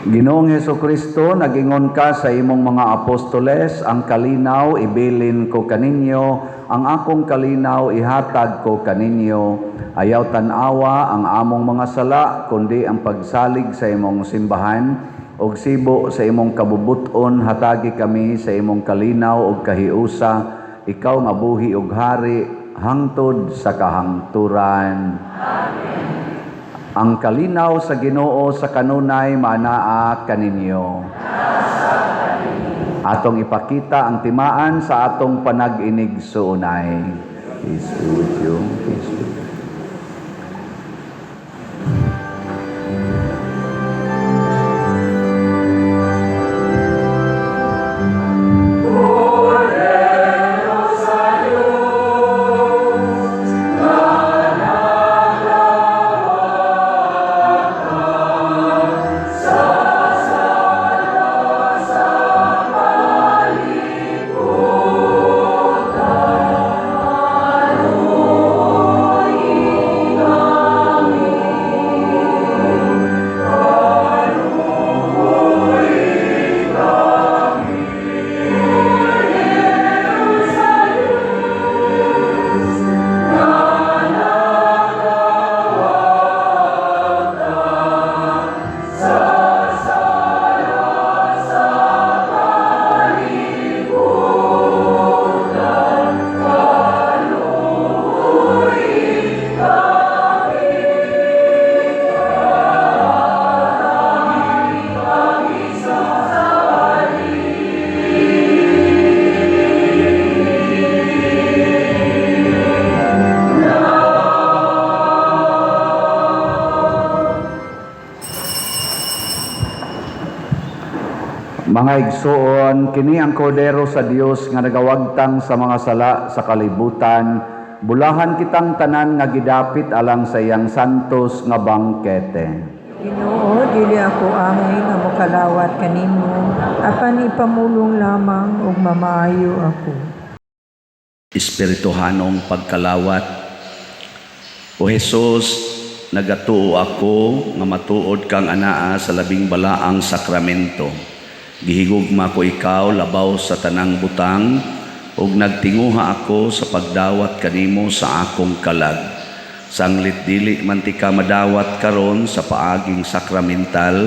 Ginoong Hesukristo, nagingon ka sa imong mga apostoles, "Ang kalinaw ibilin ko kaninyo, ang akong kalinaw ihatag ko kaninyo. Ayaw tan-awa ang among mga sala, kundi ang pagsalig sa imong simbahan, ug sibo sa imong kabubut-on hatagi kami sa imong kalinaw ug kahiusa, ikaw nga buhi ug hari hangtod sa kahangturan." Ang kalinaw sa Ginoo sa kanunay maanaa kaninyo. Atong ipakita ang timaan sa atong panag-inigsuonay. Peace be with you. Peace be with you. Mga igsoon, kini ang kordero sa Dios nga nagawagtang sa mga sala sa kalibutan. Bulahan kitang tanan nga gidapit alang sa iyang santos nga bangkete. Ginoo, dili ako angay nga mokalawat kanimo, apan ipamulong lamang ug mamaayo ako. Espirituhanong pagkalawat. O Jesus, nagatuo ako nga matuod kang anaa sa labing balaang sakramento. Gihigugma ko ikaw labaw sa tanang butang ug nagtinguha ako sa pagdawat kanimo sa akong kalag. Sanglit dili man tika madawat karon sa paaging sakramental,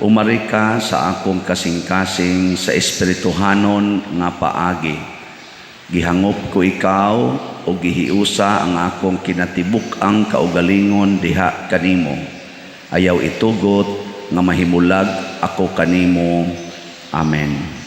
umari ka sa akong kasing-kasing sa espirituhanon nga paagi. Gihangop ko ikaw o gihiusa ang akong kinatibuk-ang kaugalingon diha kanimo. Ayaw itugot nga mahimulag ako kanimo. Amen.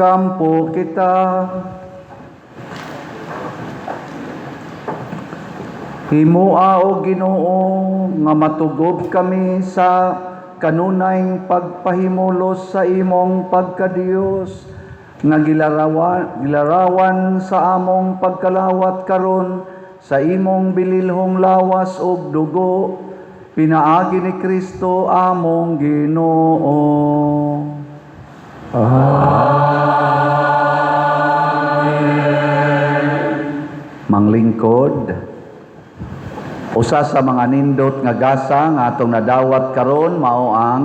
Magampo kita. Himua o Ginoo nga matugob kami sa kanunayng pagpahimulos sa imong pagkadiyos nga gilarawan sa among pagkalawat karon sa imong bililhong lawas ug dugo pinaagi ni Kristo among Ginoo. Manglingkod, usa sa mga nindot nga gasa nga atong nadawat karon mao ang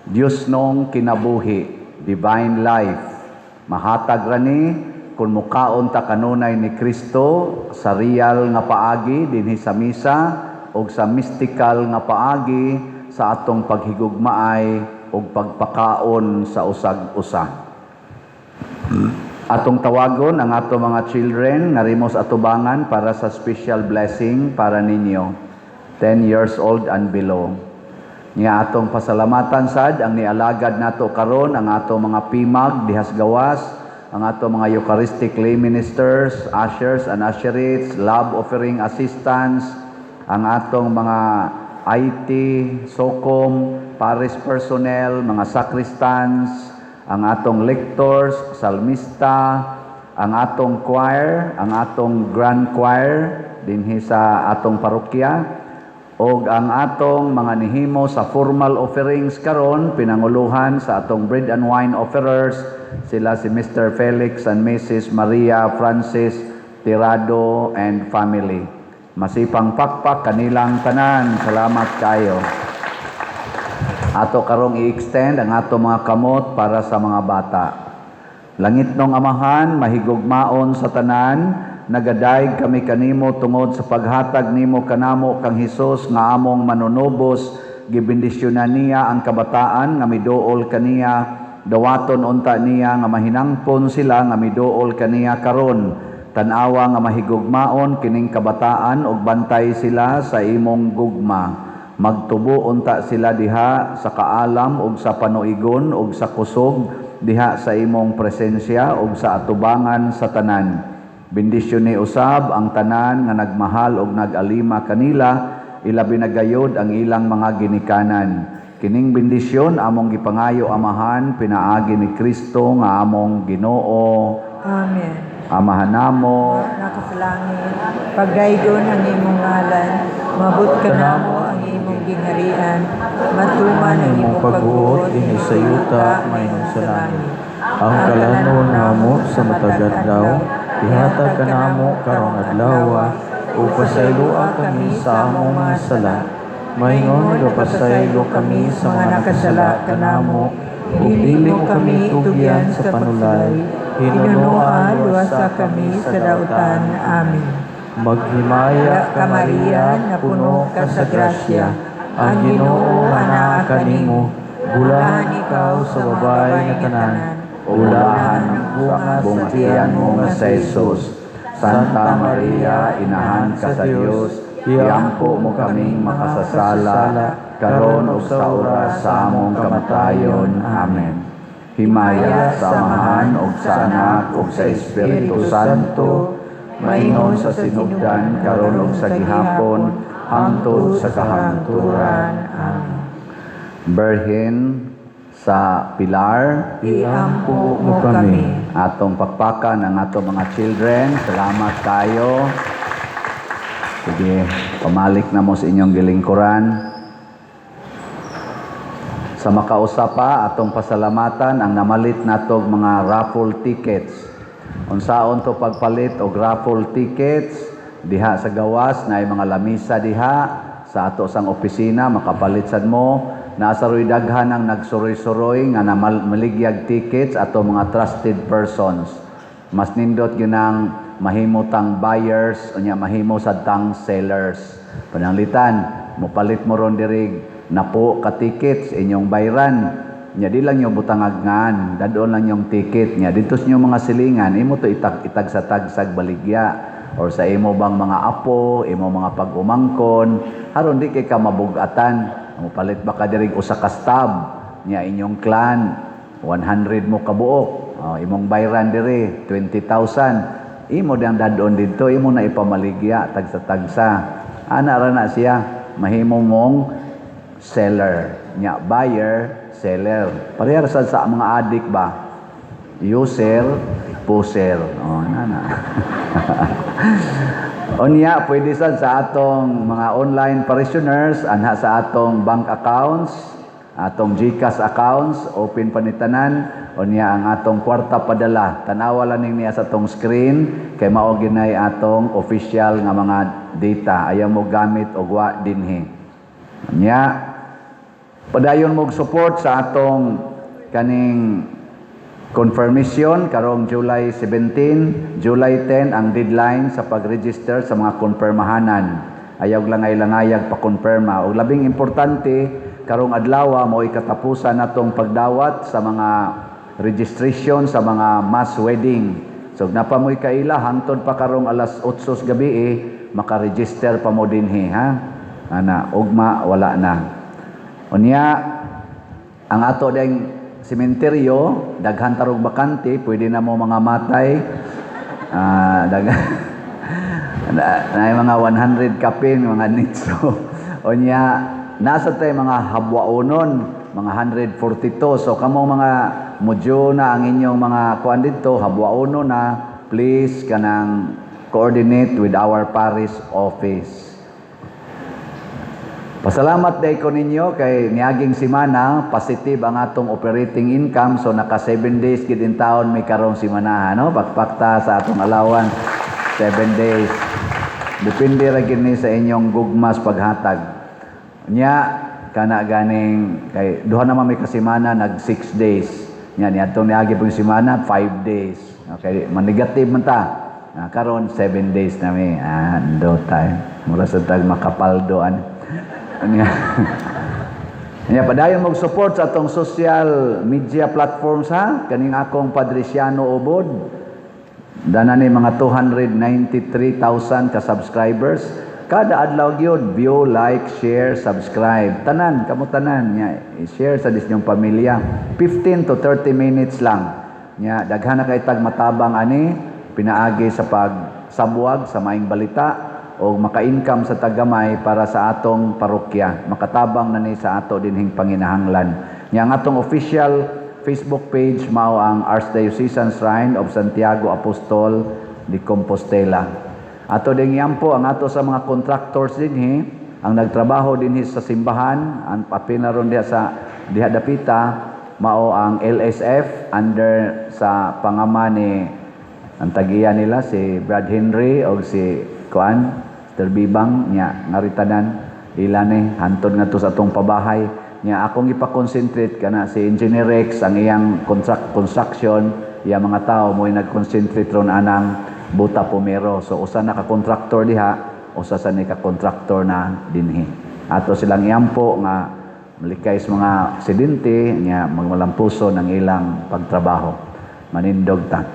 Dios nong kinabuhi, divine life. Mahatag ra ni kung mukaon ta kanunay ni Kristo sa real nga paagi dinhi sa misa ug sa mystical nga paagi sa atong paghigugmaay ug pagpakaon sa usag-usa. Atong tawagon ang ato mga children nga rimos atubangan para sa special blessing para ninyo, 10 years old and below. Nya atong pasalamatan sad ang nialagad nato karon ang ato mga pimag dihas gawas, ang ato mga Eucharistic lay ministers, ushers and usherettes, love offering assistants, ang atong mga IT, SOCOM, parish personnel, mga sacristans, ang atong lectors, salmista, ang atong choir, ang atong grand choir dinhi sa atong parokya, og ang atong mga nihimo sa formal offerings karon pinanguluhan sa atong bread and wine offerers, sila si Mr. Felix and Mrs. Maria Francis Tirado and family. Masipang pakpak kanilang tanan. Salamat kayo. Ato karong i-extend ang ato mga kamot para sa mga bata. Langitnong Amahan, mahigugmaon sa tanan, nagadayeg kami kanimo tungod sa paghatag nimo kanamo kang Hesus nga among manunubos. Gibendisyonan niya ang kabataan nga miduol kaniya, dawaton unta niya nga mahinangpon sila nga miduol kaniya karon. Tan-awa nga mahigugmaon kining kabataan ug bantay sila sa imong gugma. Magtubo unta sila diha sa kaalam ug sa panuigon ug sa kusog diha sa imong presensya ug sa atubangan sa tanan. Bendisyon ni usab ang tanan nga nagmahal ug nag-alima kanila, ilabi na gayod ang ilang mga ginikanan. Kining bendisyon among gipangayo, Amahan, pinaagi ni Kristo nga among Ginoo. Amen. Amahan namo Naka sa langit, pagdaygon ang imong ngalan, mabot kanamo ang imong gingharian, matuman ang imong pagbuot dinhi sa yuta mahimong sa langit. Ang kalanon namo sa matag adlaw, ihatag kanamo karong adlaw, ug pasayloa kami sa among mga sala. Maingon nga pasaylo kami sa mga nakasala kanamo, ug dili mo kami tugyan sa panulay, hinunoa luwasa kami sa dautan. Amen. Maghimaya ka, Maria, napuno ka sa grasya. Ang Ginoo anaa kanimo, bulahan ikaw sa babae nga tanan, bulahan ang bunga sa tiyan mo nga si Jesus. Santa Maria, inahan ka sa Dios, iampo mo kaming makasasala, karon ug sa oras sa among kamatayon. Amen. Himaya sa Amahan ug sa Anak ug sa Espiritu Santo, maingon sa sinugdan karon ug sa gihapon, hangtod sa kahangturan. Amen. Birhen sa Pilar, Iampo mo kami. Atong pakpakan ang atong mga children. Salamat kayo. Sige, pamalik na mo sa inyong gilingkuran. Sa makausa pa, atong pasalamatan ang namalit natog mga raffle tickets. Unsaon to pagpalit og raffle tickets diha sa gawas na mga lamisa diha sa ato sang opisina, makapalit sad mo. Nasa roy daghan ang nagsuroy-suroy nga maligyag tickets ato mga trusted persons. Mas nindot ginang mahimo tang buyers unya mahimo sad tang sellers. Pananglitan, mopalit mo ron diri napo ka tickets inyong bayran. Nya di lang yung butangag ngan, dadon lang yung ticket nya dito sa inyong mga silingan imo to itag sa tagsag baligya or sa imo bang mga apo, imo mga pag-umangkon, aron di kay ka mabugatan. Mopalit ba ka diri usa ka stab nya inyong clan 100 mo kabuok. Oh, imong bayran diri 20,000. Imo dang dadon didto, imo na ipamaligya tagsa-tagsa. Ana ra na siya, mahimo mong seller. Nya buyer, seller. Pareha sad sa mga adik ba? User, puser. Oh, na na. Unya, pwede sad sa atong mga online parishioners, anha sa atong bank accounts, atong GCash accounts, open pa ni tanan. Unya ang atong kwarta padala. Tanawa lang niya sa atong screen kay mao ginay atong official nga mga data. Ayaw mo gamit og wa dinhi. Unya, padayon mo support sa atong kaning confirmation karong July 17, July 10 ang deadline sa pag-register sa mga konfirmahanan. Ayaw langay-langayag pa konfirma. Og labing importante, karong adlaw mo'y katapusan natong pagdawat sa mga registration sa mga mass wedding. So napa mo'y kaila hangtod pa karong alas 8 sa gabi eh, maka-register pa mo dinhi, ha. Ana, ugma wala na. Unya, ang ato ding sementeryo, daghan tarog bakante, pwede na mo mga matay. Ah, na mga 100 kapin, mga nitso. Unya, nasa tay mga habwaonon, mga 142. So kamong mga modyo na ang inyong mga kuan didto, habwaonon na, please kanang coordinate with our parish office. Pasalamat day ko ninyo kay niaging simana positive ang atong operating income, so naka 7 days gid in taon may karong simana, no? Pakpakta sa atong allowance, 7 days. Depende ra gid ni sa inyong gugmas paghatag. Nya kana ganing kay duha naman may kasimana nag 6 days. Nya niadtong niagi pong simana 5 days. Okay, man-negative man ta. Ah, karon 7 days na mi. Ah, do tay. Mura sa tag makapaldo an. Nya. Nya padayon mo support sa atong social media platforms, ha. Kaning akong Padriciano Ubod. Dana ni mga 293,000 ka subscribers. Kada adlaw gyud view, like, share, subscribe. Tanan, kamo tanan nya i-share sa inyong pamilya. 15 to 30 minutes lang. Nya daghan na kay tag matabang ani pinaagi sa pagsabwag sa maayong balita o maka-income sa tagamay para sa atong parokya. Makatabang na ni sa ato dinhing panginahanglan. Nya ang atong official Facebook page mao ang Archdiocesan Shrine of Santiago Apostol de Compostela. Ato ding yampo ang ato sa mga contractors dinhi, ang nagtrabaho dinhi sa simbahan, ang apil na ron diha sa diha dapita mao ang LSF under sa pangama ni ang tagiya nila si Brad Henry o si Kuan Mr. Bibang. Nya ngaritanan ila ni hantod ngadto sa atong pabahay. Nya akong ipa-concentrate kana si Engineer Rex, ang iyang contract construction, iya mga tao mo'y nag-concentrate ron anang Buta Pumero. So usa na ka contractor diha, usa sa ni ka contractor na dinhi. Ato silang iampo nga malikay sa mga aksidente, nya magmalampuso ng ilang pagtrabaho. Manindog ta.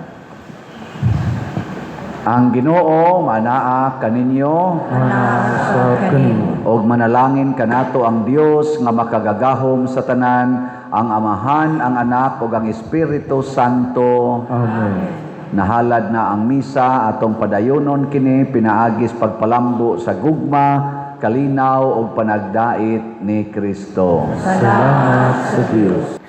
Ang Ginoo manaa kaninyo. Manaa kanimo. Og manalangin kanato ang Dios nga makagagahom sa tanan, ang Amahan, ang Anak ug ang Espiritu Santo. Amen. Nahalad na ang misa, atong padayonon kini pinaagis pagpalambo sa gugma, kalinaw ug panagdait ni Kristo. Salamat sa Dios.